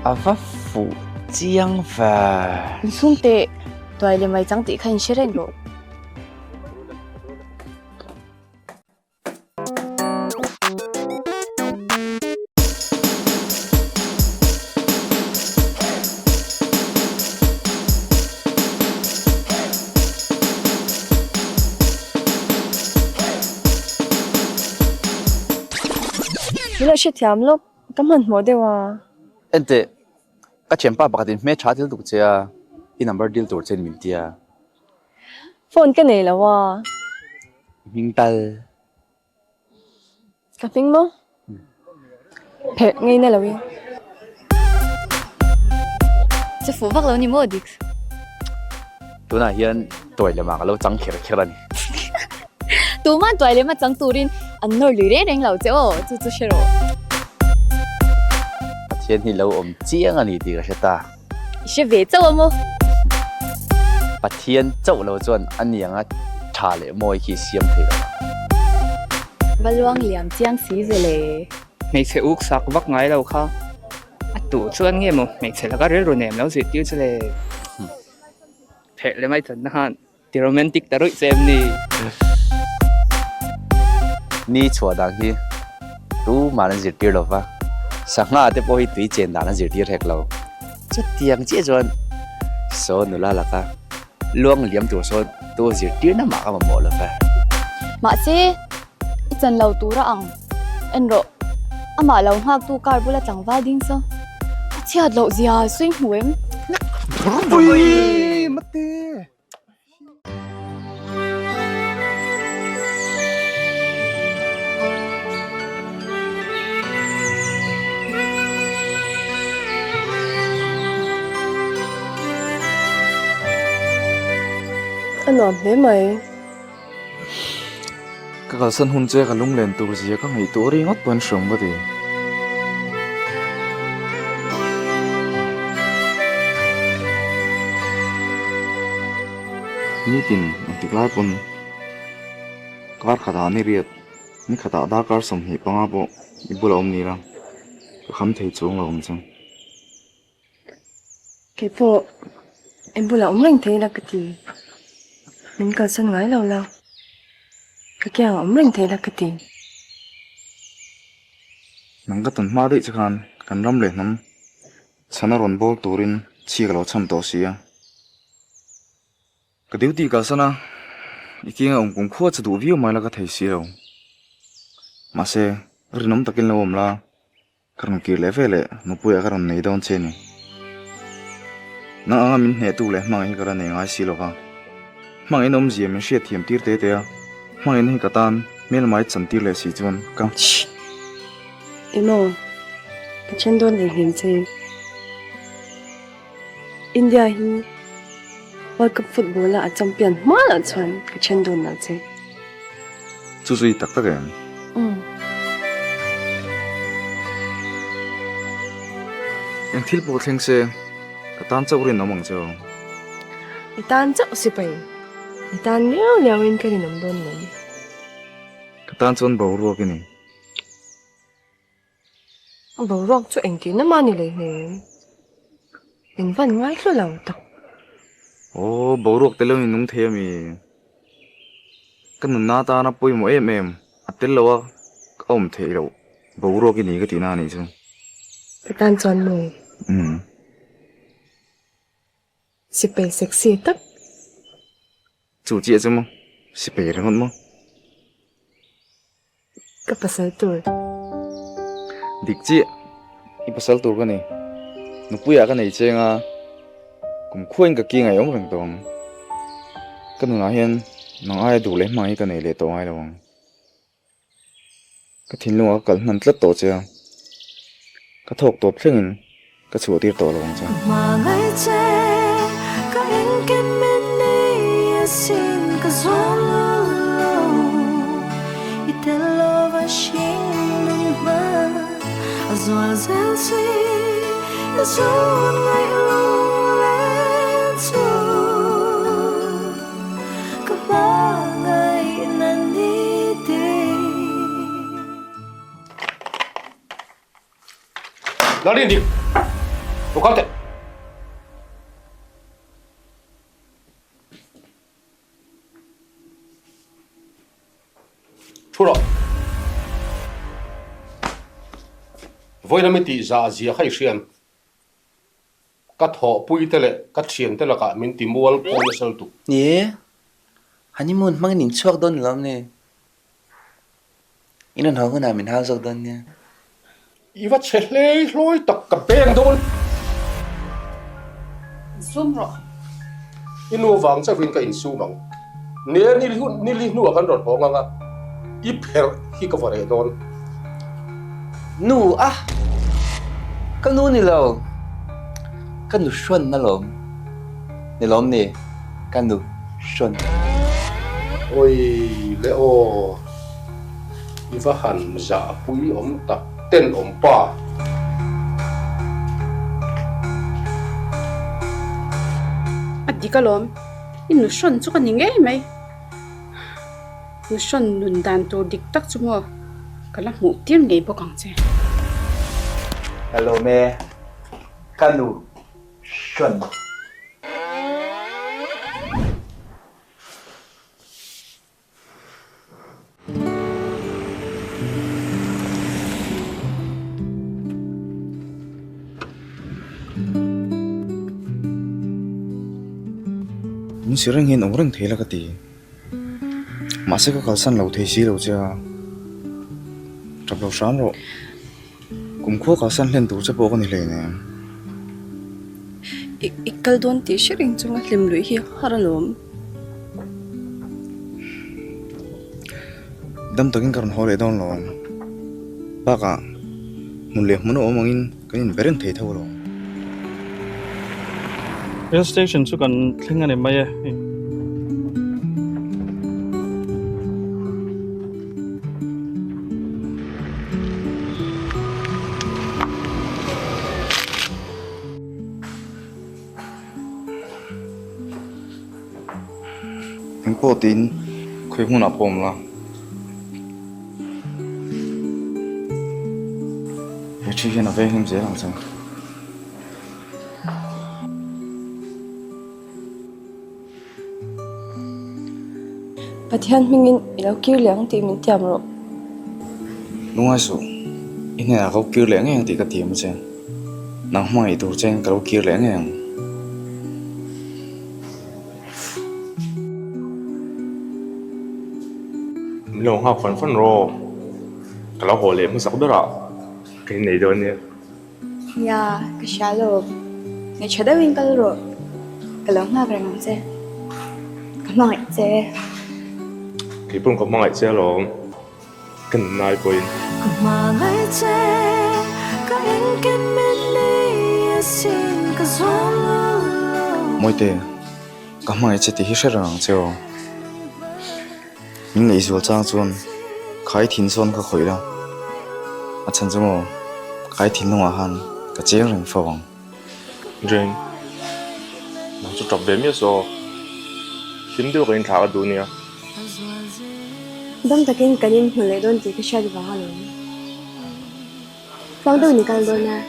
A va fuh chiang ve. Insum teh, tuai leh mai chang tih kha inhre reng rawh. Min lo hrethiam lawk, ka hmanhmawh deuh a. Enteh, ka thianpa pakhatin hmel tha thil tuk che a, i number deal tur che in min ti a. Phone ka nei lo a. Hming tal. Ka hming maw? Pherh ngei na lo in. Che fuh vak lo ni maw Dix? Tunah hian tuai lemah ka lo chang kher kher a ni. Tuman tuai lema chang turin an nawr lui reng reng lo che aw, chu chu hre rawh. Pathian hi lo awm chiang a ni tih ka hre ta. I hre ve chauh a maw? Pathian chauh lo chuan a niang a tha leh mawi khi siam thei lo a. Va luang liam chiang si ze le. Hmeichhe uk sak vak ngai lo kha a tuh chuan nge maw hmeichhe laka rilru nem lo zirtir chu le. Pherh leh mai channa khan ti romantic ta ruih che em ni? Ni chhuah dan hi tumah an zirtir lo va, sangha te pawh hi tui chen dan an zirtir hek lo. Chutiang chiah chuan saw nula laka luang liam tur sawn tu zirtirna mah ka mamawh lo va. Mahse, i chan lo tur a ang. En rawh, amah lo nghaktu car bula tlangval ding saw a chhiat loh zia sawi hmu em? Ui! Mate! A nuam hle mai. Ka kalsan hun che ka lunglen tur zia ka ngaihtuah ringawt pawh an hreawm ka ti. Nitin engtik lai pawn kar khatah ni riat ni khatah darkar 25 pawh i bulah awm ni la ka kham thei chuang lo ang che. Kei pawh i bulah awm reng thei la ka ti. Min kalsan ngai lo la, ka kiangah awm reng thei la ka ti. Nang ka tawn hma daih che khan kan ram leh hnam chhana rawn bawl turin chhi ka lo chham tawh si a. Ka duty kalsan a, i kianga awm kum khua che duh viau mai la ka thei si lo. Mahse, rinawm takin lo awm la. Ka rawn kir leh ve leh nupuiah ka rawn nei dawn che ni. Nang anga min hnehtu leh hmangaih hi ka la nei ngai si lo va. Hmangaihna awmzia min hriat thiam tir te te a, hmangaihna hi ka tan hmelmai chan tir leh si chuan ka. Emaw, ka then dawn leh hnem che. India hi World Cup football a a champion hma lah chuan ka then dawn lo che. Chu chu i tak tak em? Umm. Eng thil pawh thleng se ka tan chauh rinawm ang che aw. I tan chauh sipai, i tan liau liau in ka rinawm dawn lo. Ka tan chuan boruak i ni. A boruak chu engtihna mah ni leh hnem. Min van ngai hlu lo tak. Aw, boruak tel lo in nung thei ami? Ka nunna atana pawimawh em em, a tel lo a ka awm theih loh boruak i ni ka tihna a nih chu. Ka tan chuan maw? Umm. Sipai sexy tak. Chu chiah chu maw? Sipai ringawt maw? Ka pasal tur. Dik chiah, i pasal tur ka ni. Nupuiah ka nei cheng a, kum khuain ka ki ngaihawm reng tawh ang. Ka nunah hian nang aia duh leh hmang hi ka nei leh tawh ngai lo ang. Ka thinlungah ka kal hnan tlat tawh che a, ka thawk tawp thlengin ka chhuah tir tawh lo ang che. Hmangaih che ka engkim min nei asin ka zawng lo i tel lova hring nung hma a zual zel si i zawn ngaih lunglen chu ka hmangaih na ni te. Lal in dik lo kal teh. Thu rawh. Vawiin ami tih zah zia kha i hriam. Ka thawhpui te leh ka thian te lakah min ti mual pawh nasa lutuk. Ni e, honeymoon hmangin in chhuak dawn lo em ni? In rawn haw hunah min hau zawk dawn nia. I va chhe hlei hlawi tak ka beng dawn. Insum rawh. I nu vang chauhin ka insum ang. Nia ni li hnuah kan rawn hawng ang a, i pherh hi ka va reh dawn. Nu a! Ka nu ni lo. Ka nu hrawn alawm. Ni lawm ni? Ka nu hrawn. Awi le aw. I va han zahpui awm tak tenawm pa. A dik alawm. I nu hrawn chu ka ni ngei mai. Nuhrawn nun dan tur dik tak chu maw ka la hmuh tir ngei bawk ang che. Ka lawm e, ka nu hrawn. Min si reng hian awm reng thei la ka ti. Mahse ka kalsan lo thei si lo che a, tap lo hram rawh. Kumkhua kalsan hlen tur che pawh ka ni hleinem. I kal dawn tih hre reng chunga hlim luih hi har alawm. Dam takin ka rawn haw leh dawn lo. Bakah hmun leh hmun a awm angin kan inbe reng thei tho alawm. Rail station chu kan thleng a ni mai e. Eng pawh tiin khawi hmunah pawh awm la. He thi hian a veng hlim zel ang che. Pathian hmingin i lo kir leh ang tih min tiam rawh. Lungai suh, i hnenah ka lo kir leh ngei ang tih ka tiam a che. Nang hmangaih tur chein ka lo kir leh ngei ang. Min lo nghak fan fan rawh. Ka lo haw leh hmasak berah ka innei dawn nia. Nia, ka hria lo. Ngaihṭha deuhin kal rawh. Ka lo nghak reng ang che. Ka hmangaih che. Kei paw'n ka hmangaih che alawm. Ka nunai pawhin. Ka hmangaih che, ka engkim min ni asin ka zawm lo. Mawite, ka hmangaih che tih hi hre reng ang che aw. Min ngaihzual chang chuan khai thin sawn ka khawih la, a chhan chu maw khai thinlungah khan ka cheng reng fo ang. Jane, nang chu tap ve miah saw, hlim deuh ka inthlak a duh nia. Dam takin kan inhmu leh dawn tih ka hriat vang alawm. Tluang deuhin i kal dawn a.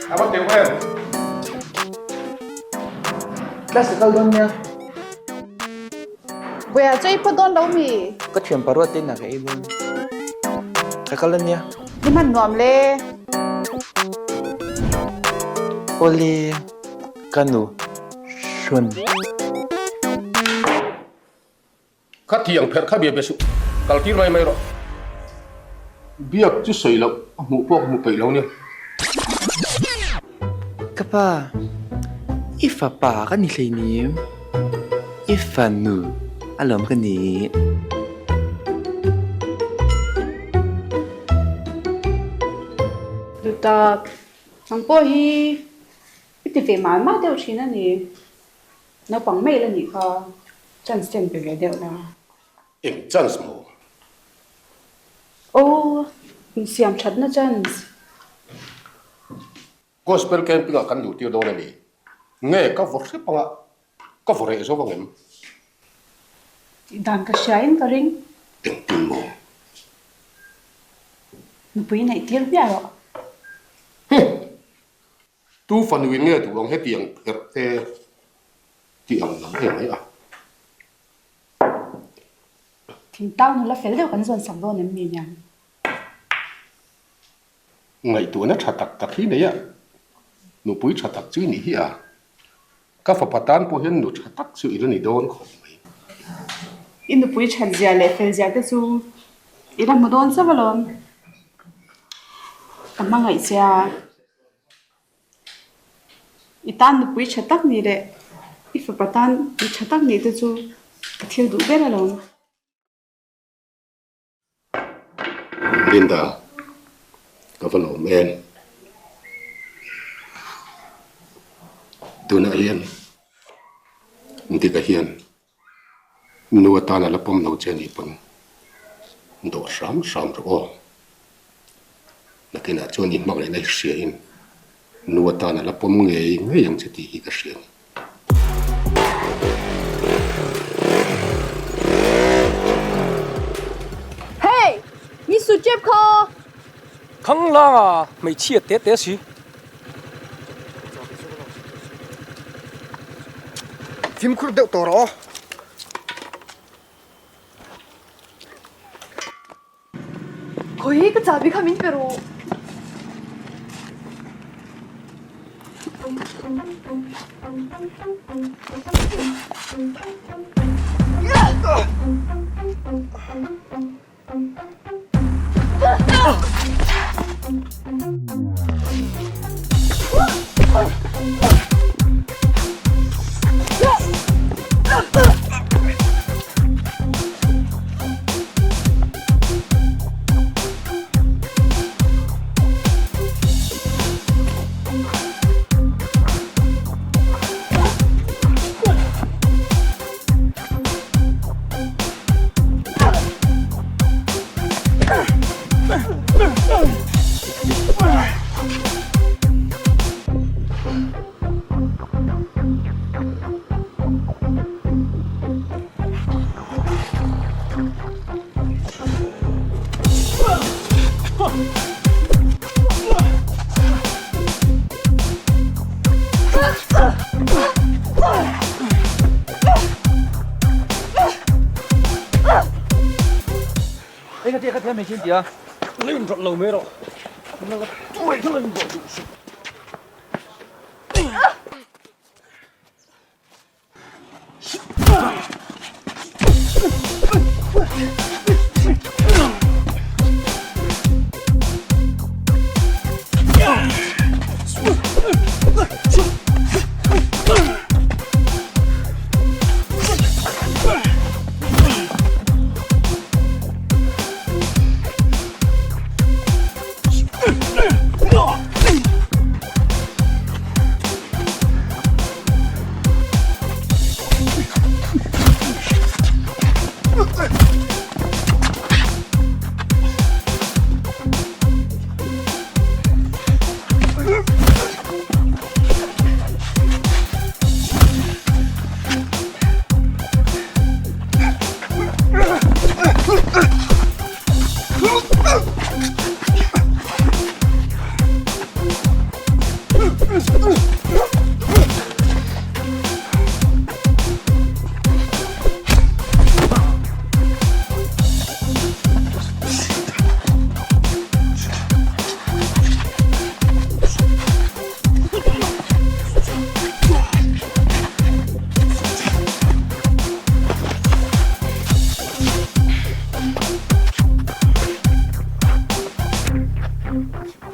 A va teuh em? Class ka kal dawn nia. Buia chu i pawt dawn lo mi? Ka thian paruat te inah ka ei dawn. Ka kal ania. I hman nuam le. Awle ka nu hrawn. Kha thiang pherh kha bia bia suh, kal tir mai mai rawh. Biak chu sawi loh, a hmuh pawh ka hmu peih lo nia. Ka pa, i fapa ka ni hleinem, i fanu alawm ka ni. Duhtak, nang pawh hi i ti ve mah mah deuh thin a ni. Naupang mai la nih kha chance ten pe ve deuh la. Eng chance maw? Aw, insiam thatna chance. Gospel camping ah kan luh tir dawn a ni. Nge ka vaw hrep anga ka vaw reh zo ang em? Tih dan ka hria in ka ring. Engtin maw? Nupui neih tir hmiah rawh. Huh! Tu fanuin nge duh ang hetiang pherh te tih ang lam em mai a. Thingtlang nula fel deuh kan zawn sak dawn em ni niang? Ngaihtuahna tha tak tak hi nei a, nupui tha tak chu i nih hi a. Ka fapa tan pawh hian nu tha tak chu i la ni dawn khawp mai. I nupui that zia leh fel zia te chu i la hmu dawn chauh alawm. Ka hmangaih che a. I tan nupui tha tak nih leh i fapa tan mi tha tak nih te chu ka thil duh ber alawm. Linda, ka va lawm em? Tunah hian Dika hian nu atan a la pawm lo che anih pawn dawh hram hram rawh aw. Nakinah chuan i hmangaihna hi hriain nu atan a la pawm ngei ngei ang che tih hi ka hria a ni. Hey! Min su tep kha! Khang langa hmeichhia te te si. Fimkhur deuh tawh rawh aw. Khawi ka chahbi kha min pe rawh. Eng a tia ka tia hmeichhe in tia la in rawlh lo mai rawh nanga tuai kha la in rawlh duh suh.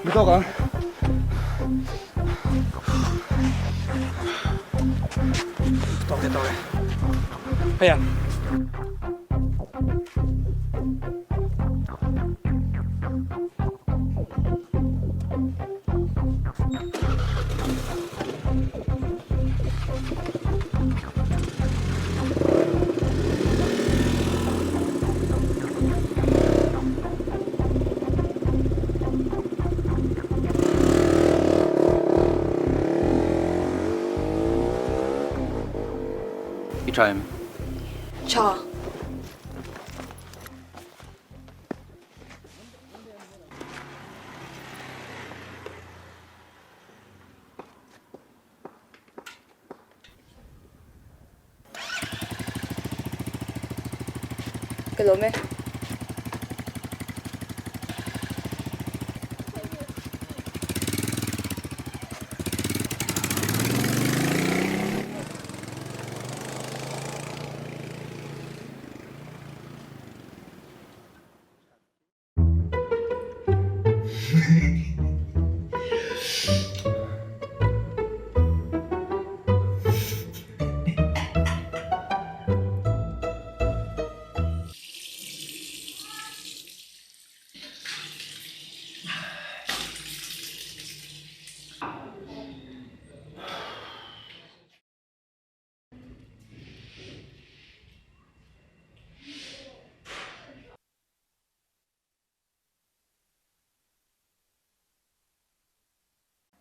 Mi tawk ang. Tawk e tawk e. Hei ang. I tha em? Tha. Ka lawm e.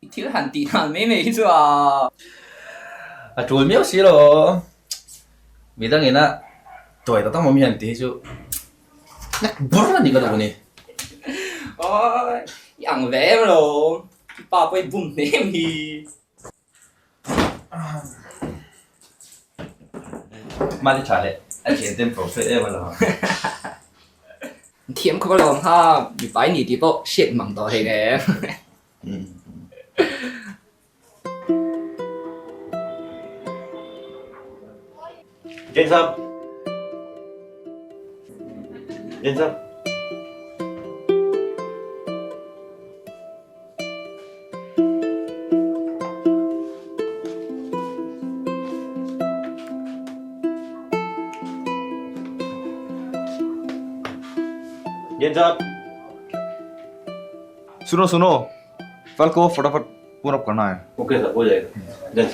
I thil han tih dan mai mai hi chu a. A tul miau si lo. Midang ina tuai ta tam awm hian tih hi chu nek bur a ni ka duh a ni. Awi, i ang ve em lo. I pa pawh i bum hle em hi. Mali tha leh a thian ten profet em alawm. Thiam khawp alawm kha mipa i ni tih pawh hriat mang tawh hei em. James Sahab. James Sahab. James Sahab. सुनो सुनो फल को फटाफट पूरा करना है okay sir हो जाएगा जय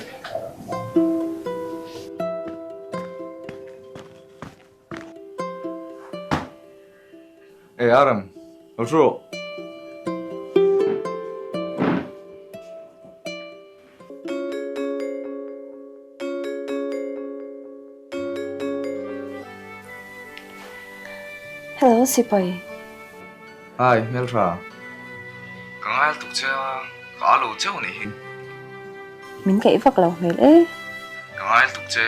ए आरम lo Hello Sipai. Hi hmeltha. Ka ngai tuk che a, ka a lo cheu ni hi. Min kaih vak lo hmel e. Ka ngai tuk che,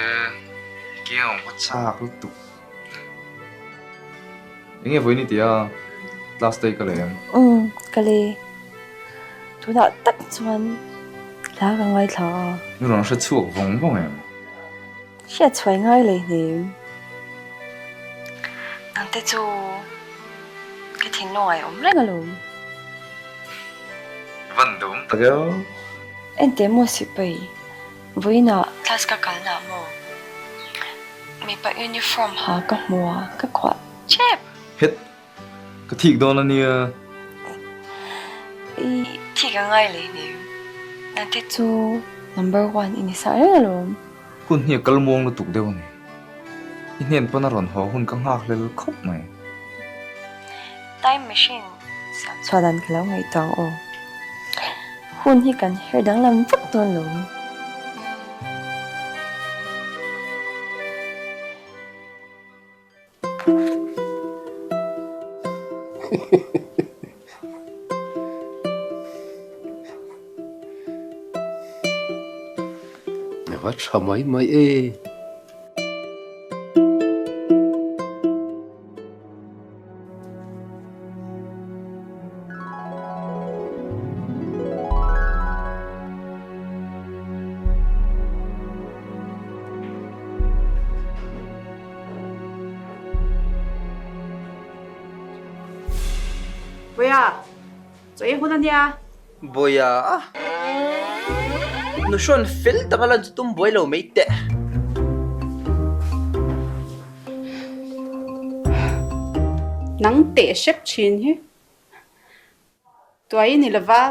i kiang awm ka chak lutuk. Enge vawiin i ti a, class te i ka lei em? Umm, ka lei. Tunah tak chuan hla ka ngaithla a. I rawn hre chhuak vawng vawng em? Hriat chhuai ngai lei hnem. Nangte chu ka thinlung a awm reng alawm. I van duhawm tak eo. Enteh maw sipai, vawiinah class ka kalna maw? Mipa uniform ha ka hmu a, ka khuah chep. Het, ka thik dawn a nia. I thik a ngai leh hnem. Nangte chu number one i ni sa reng alawm. Hun hi a kal muang lutuk deuh a ni. I hnen pawn a rawn haw hun ka nghak hlel khawp mai. Time machine siam chhuah dan ka lo ngaihtuah ang aw. Hun hi kan her danglam vak dawn lo. Va tha mai mai e. Boya, chaw ei hun a nia. Boya, nu hrawn fel taka lan chu tum buai lo mai teh. Nang teh hrep thin hi. Tuai ni lova,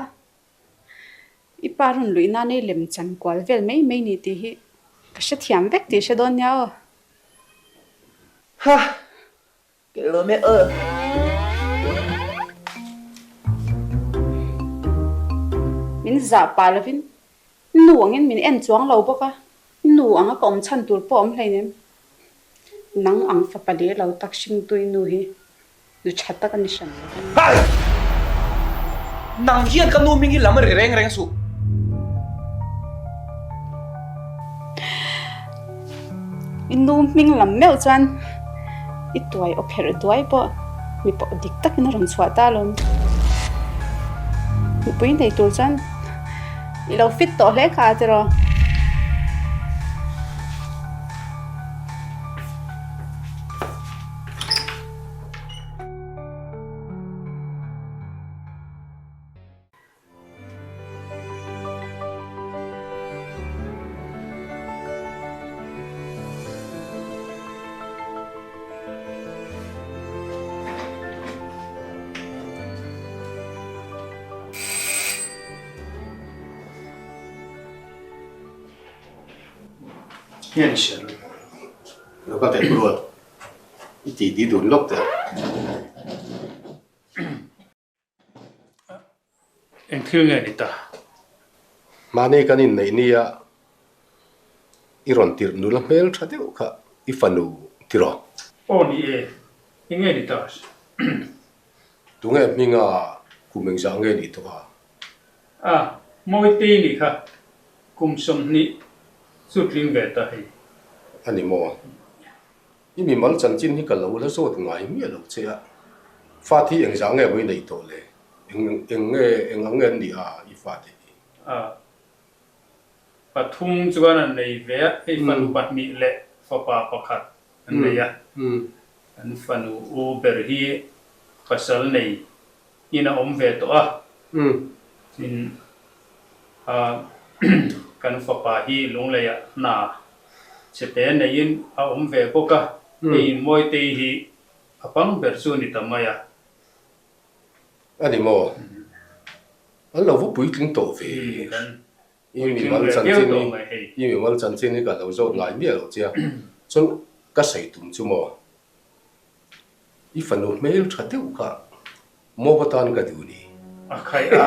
i pa rawn luih nan ei lem chan kual vel mai mai ni tih hi ka hrethiam vek tih hre dawn nia aw. Ha! Ke lo me aw. Min zah pah lovin nu angin min en chuang lo bawk a, nu anga ka awm chhan tur pawh a awm hleinem. Nang ang fapa leh lo tak hringtui nu hi nu tha tak a ni hran lo a ni. Hai! Nang hian ka nu hming hi lam a ri reng reng suh. I nu hming lam meuh chuan i tuai aw pherh duai pawh mi pawh dik takin a rawn chhuah ta alawm. Nupui nei tur chuan i lo fit tawh hle kha tiraw. Hian Sharon, lo ka teh rual i tih ti dun lawk teh ang. Eng thil nge ni ta? Mahni kan inneih nia i rawn tirh nula hmel tha deuh kha i fanu tiraw? Aw ni e, enge ni ta? Tunge hminga kum engzah nge nih tawh a? A, Mawitei nih kha kum 20 chu tling ve ta hei. A ni maw? I mimal chanchin hi ka lo la zawt ngai miah lo che a, fa thi engzah nge maw i neih tawh le? Eng eng nge eng ang nge an nih a i fate hi? A, pathum chuan an nei ve a, hei fanu pahnih leh fapa pakhat an nei a. An fanu u ber hi pasal nei in a awm ve tawh a, tin a kan fapa hi Lungleiah hna chhete neiin a awm ve bawk a, hei Mawitei hi a pang ber chu a ni ta mai a. A ni maw? An lo va puitling tawh ve. I mimal chanchin hi i mimal chanchin hi ka lo zawt ngai miah lo che a, chuan ka sawi tum chu maw? I fanu hmel tha deuh kha maw ka tan ka duh ni. A khaih a.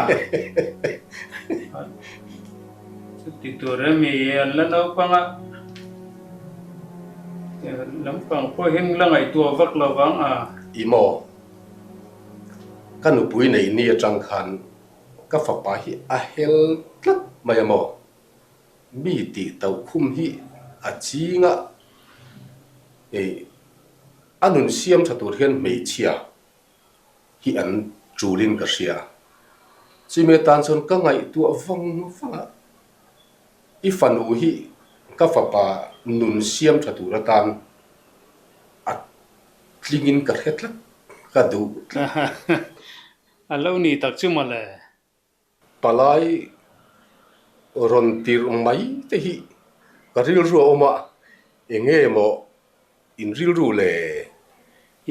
Chuti tur emi an la naupang a, lampang pawhin la ngaihtuah vak lo vang a. I maw? Ka nupui nei ni atang khan ka fapa hi a hel tlat mai a maw? Mi tih tauh khum hi a ching a, hei a nun siam tha tur hian hmeichhia hi an tulin ka hria. Chumi atan chuan ka ngaihtuah vang vang a, i fanu hi ka fapa nun siam tha tur atan a tlingin ka hre tlat, ka duh tlat. A lo ni tak chu mawle. Palai rawn tirh mai te hi ka rilru a awm a, eng nge maw in rilru le?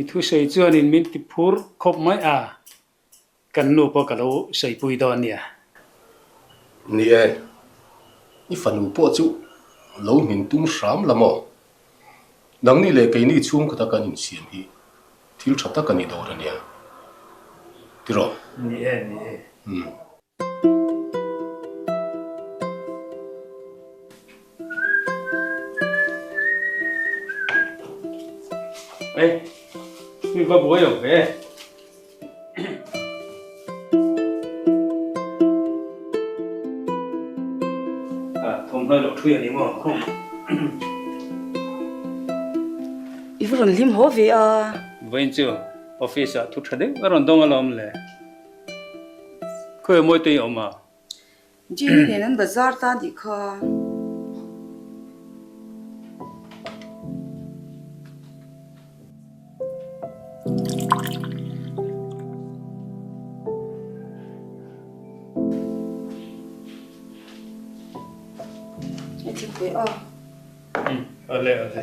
I thusawi chuanin min ti phur khawp mai a, kan nu pawh ka lo sawipui dawn nia. Ni e, i fanu pawh chu lo hmin tum hram la maw? Nangni leh keini chhungkhat a kan insiam hi thil tha tak a ni dawn a nia. Tiraw? Ni e, ni e. Umm. Ei, mi va buai awm ve. Thawmhnaw lo thui a ni maw khum. I va rawn hlim haw ve a. Vawiin chu office ah thu tha deuh a rawn dawng alawm le. Khawi mawi te i awm a? Jenny nen an bazar ta anih kha. I thingpui a. Awle awle.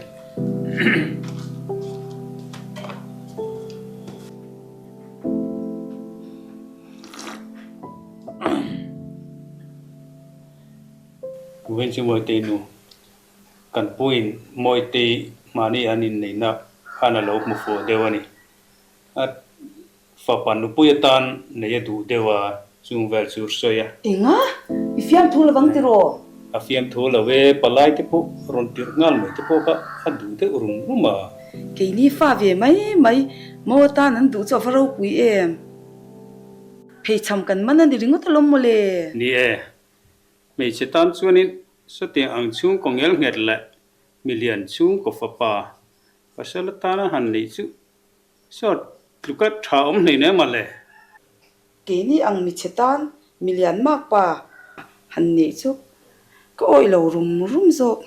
Vawiin chu Mawitei nu kan puiin Mawitei mahni an inneihna khan a lo hmu fuh deuh a ni. A fapa nupui atan nei a duh deuh a, chung vel chu sawi a. Enga? I fiamthu lovang tiraw? A fiamthu lo e, palai te pawh rawn tirh nghal mai te pawh kha a duh deuh rum rum a. Keini fa ve mai mai, maw atan an duh chu a va ropui em? Pheichham kan man a ni ringawt alawm mawle. Ni e, hmeichhe tan chuanin sawtiang ang chhungkaw ngel nghet leh milian chhungkaw fapa pasal atana han neih chu saw tluka tha awm hlei nen mawle. Keini ang michhe tan milian makpa han neih chu ka awih lo rum rum zawk.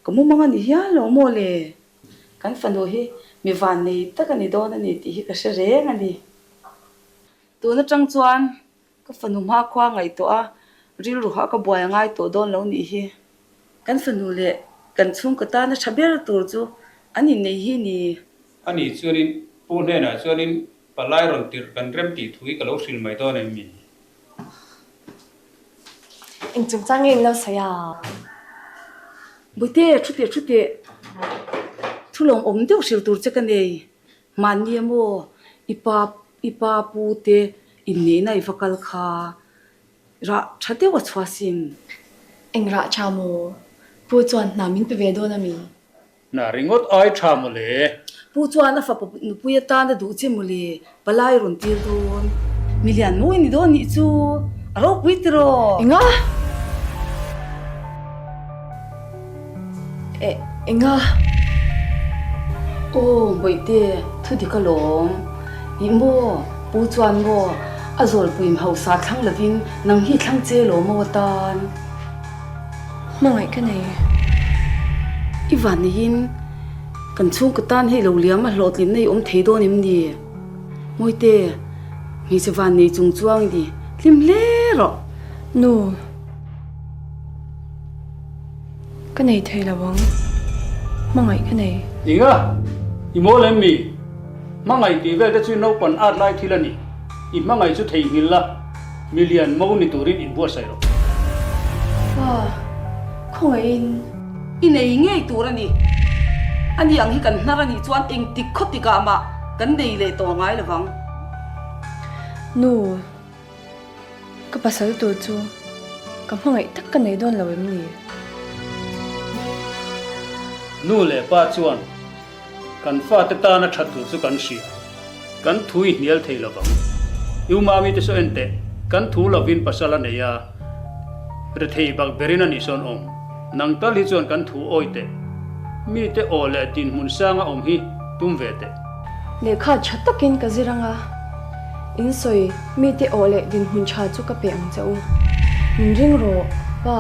Ka mumang a ni hial lo maw le? Kan fanu hi mi vannei tak a ni dawn a ni tih hi ka hre reng a ni. Tun atang chuan ka fanu hmakhua ngaihtuah a, rilru hah ka buai a ngai tawh dawn lo nih hi. Kan fanu leh kan chhungkaw tana tha ber tur chu an innei hi ni. Ani chuanin Pu hnenah chuanin palai rawn tirh kan rem tih thu hi ka lo hrilh mai dawn em mi? Eng chungchang nge in lo sawi a? Bawihte, thu teh thu teh. Thu lawmawm deuh hrilh tur che ka nei. Mahni a maw i pa i pa pu te inneihna i va kal kha rah tha deuh a chhuah sin. Eng rah tha maw? Pu chuan hna min pe ve dawn a mi? Hna ringawt ai tha maw le? Pu chuan a fapa nupui atan a duh che maw le? Palai rawn tir dawn. Milian mawi ni dawn nih chu a ropui tiraw? Enga? E, enga? Aw, Bawihte, thu dik alawm. Ih maw, Pu chuan maw, a zawlpuim hausa thlang lovin nang hi thlang che law maw atan? Hmangaih ka nei. I van neiin kan chhungkaw tan hei lo liam a hlawhtlinna i awm thei dawn em ni? Mawite, hmeichhe van nei chung chuang i ni hlim hle rawh. Nu. Ka nei thei lo ang. Hmangaih ka nei. Inga, i mawl em mi? Hmangaih tih vel te chu naupan at lai thil a ni. I hmangaih chu theihnghilh la, milian mo ni turin inbuatsaih rawh. Pa, khawngaihin. I nei ngei tur a ni. Ani ang hi kan hnar a nih chuan engtik khaw tikah mah kan nei leh tawh ngai lo vang. Nu. Ka pasal tur chu ka hmangaih tak ka nei dawn lo em ni? Nu leh pa chuan kan fate tana that tur chu kan hria, kan thu i hnial thei lovang. U Mami te saw en teh, kan thu lovin pasal a nei a, rethei bak berin a nih sawn awm. Nang tal hi chuan kan thu awi teh. Mite aw leh dinhmun sanga awm hi tum ve teh. Lehkha tha takin ka zir anga, in sawi mite aw leh dinhmun tha chu ka pe ang che u. Min ring rawh, pa.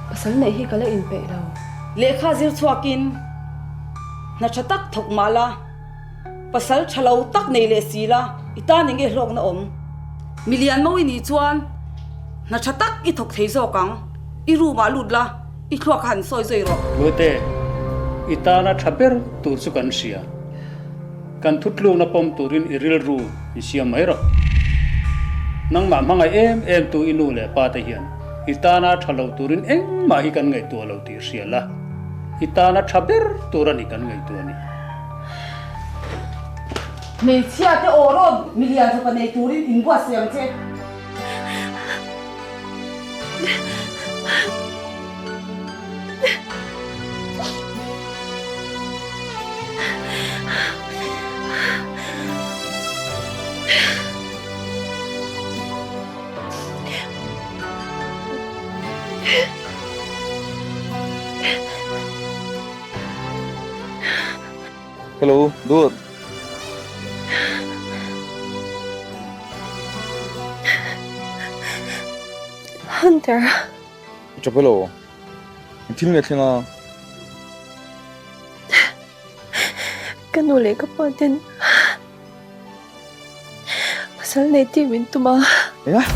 Pasal neih hi ka la inpeih lo. Lehkha zir chhuakin hna tha tak thawk mah la, pasal tha lo tak nei leh si la, i tan eng nge hlawkna awm? Milian mawi nih chuan hna tha tak i thawk thei zawk ang, i room ah lut la. I thluak a han sawi zui rawh. Mute, i tana tha ber tur chu kan hria. Kan thutlukna pawm turin i rilru i siam mai rawh. Nangmah hmangaih em em tu i nu leh pa te hian i tana tha lo turin engmah hi kan ngaihtuah lo tih hria la, i tana tha ber tur a ni kan ngaihtuah ni. Hmeichhia te aw rawn milian fapa nei turin inbuatsaih ang che. Hello, Duat. Hunter. I tap elo? Eng thil nge thleng a? Ka nu leh ka pa ten pasal nei tih min tum a. Enga?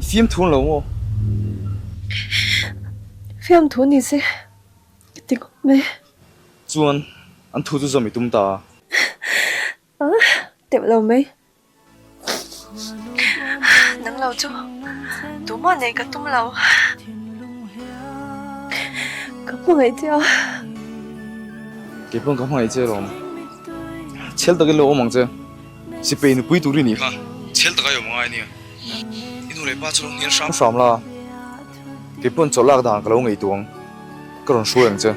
I fiamthu ang lo maw? Fiamthu ni se ka ti khawp mai. Chuan an thu chu zawm i tum ta a. A, teuh lo mai. Nang lo chu tumah nei ka tum lo. Ka hmangaih che a. Kei pawn ka hmangaih che alawm. Chhel takin lo awm ang che. Sipei nupui tur i nih kha. Chhel taka i awm angai ania. I nu leh pa chu lo hnial hram hram la. Kei pawn chawlh lak dan ka lo ngaihtuah ang. Ka rawn hruai ang che.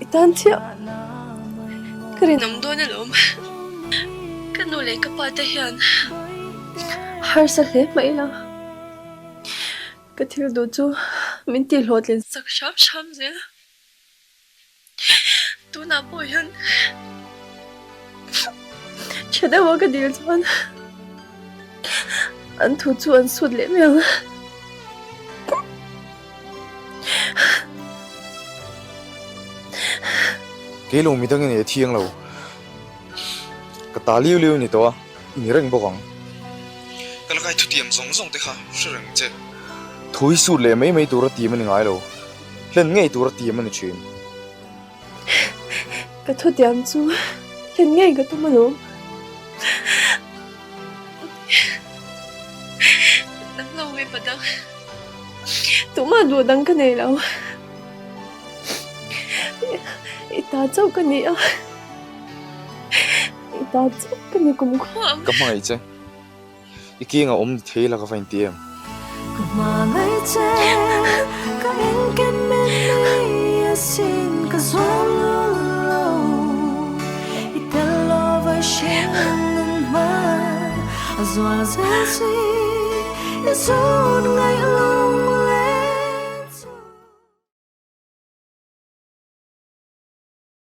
I tan chiah ka rinawm dawn alawm. Ka nu leh ka pa te hian harsa hle mai ila. Ka thil duh chu min tihhlawhtlin sak hram hram zel. Tunah pawh hian tha deuha ka dil chuan an thu chu an sut leh mai ang. Kei lo midang i nei thiang lo. Ka ta liu liu ni tawh a, i ni reng bawk ang. Ka la kai thutiam zawng zawng te kha hre reng che. Thu hi sut leh mai mai tura tim a ni ngai lo. Hlen ngei tur a tiam a ni thin. Ka thutiam chu hlen ngei ka tum alawm. Nang lo mipa dang tumah duh dang ka nei lo. I ta chauh ka ni a. I ta chauh ka ni kum khua ang. Ka hmangaih che. I kianga awm ni thei la ka va inti em? Ka hmangaih che, ka engkim min nei asin ka zuam lul lo. I tel lova hring nun hma a zual zel si, i zun ngaih lo.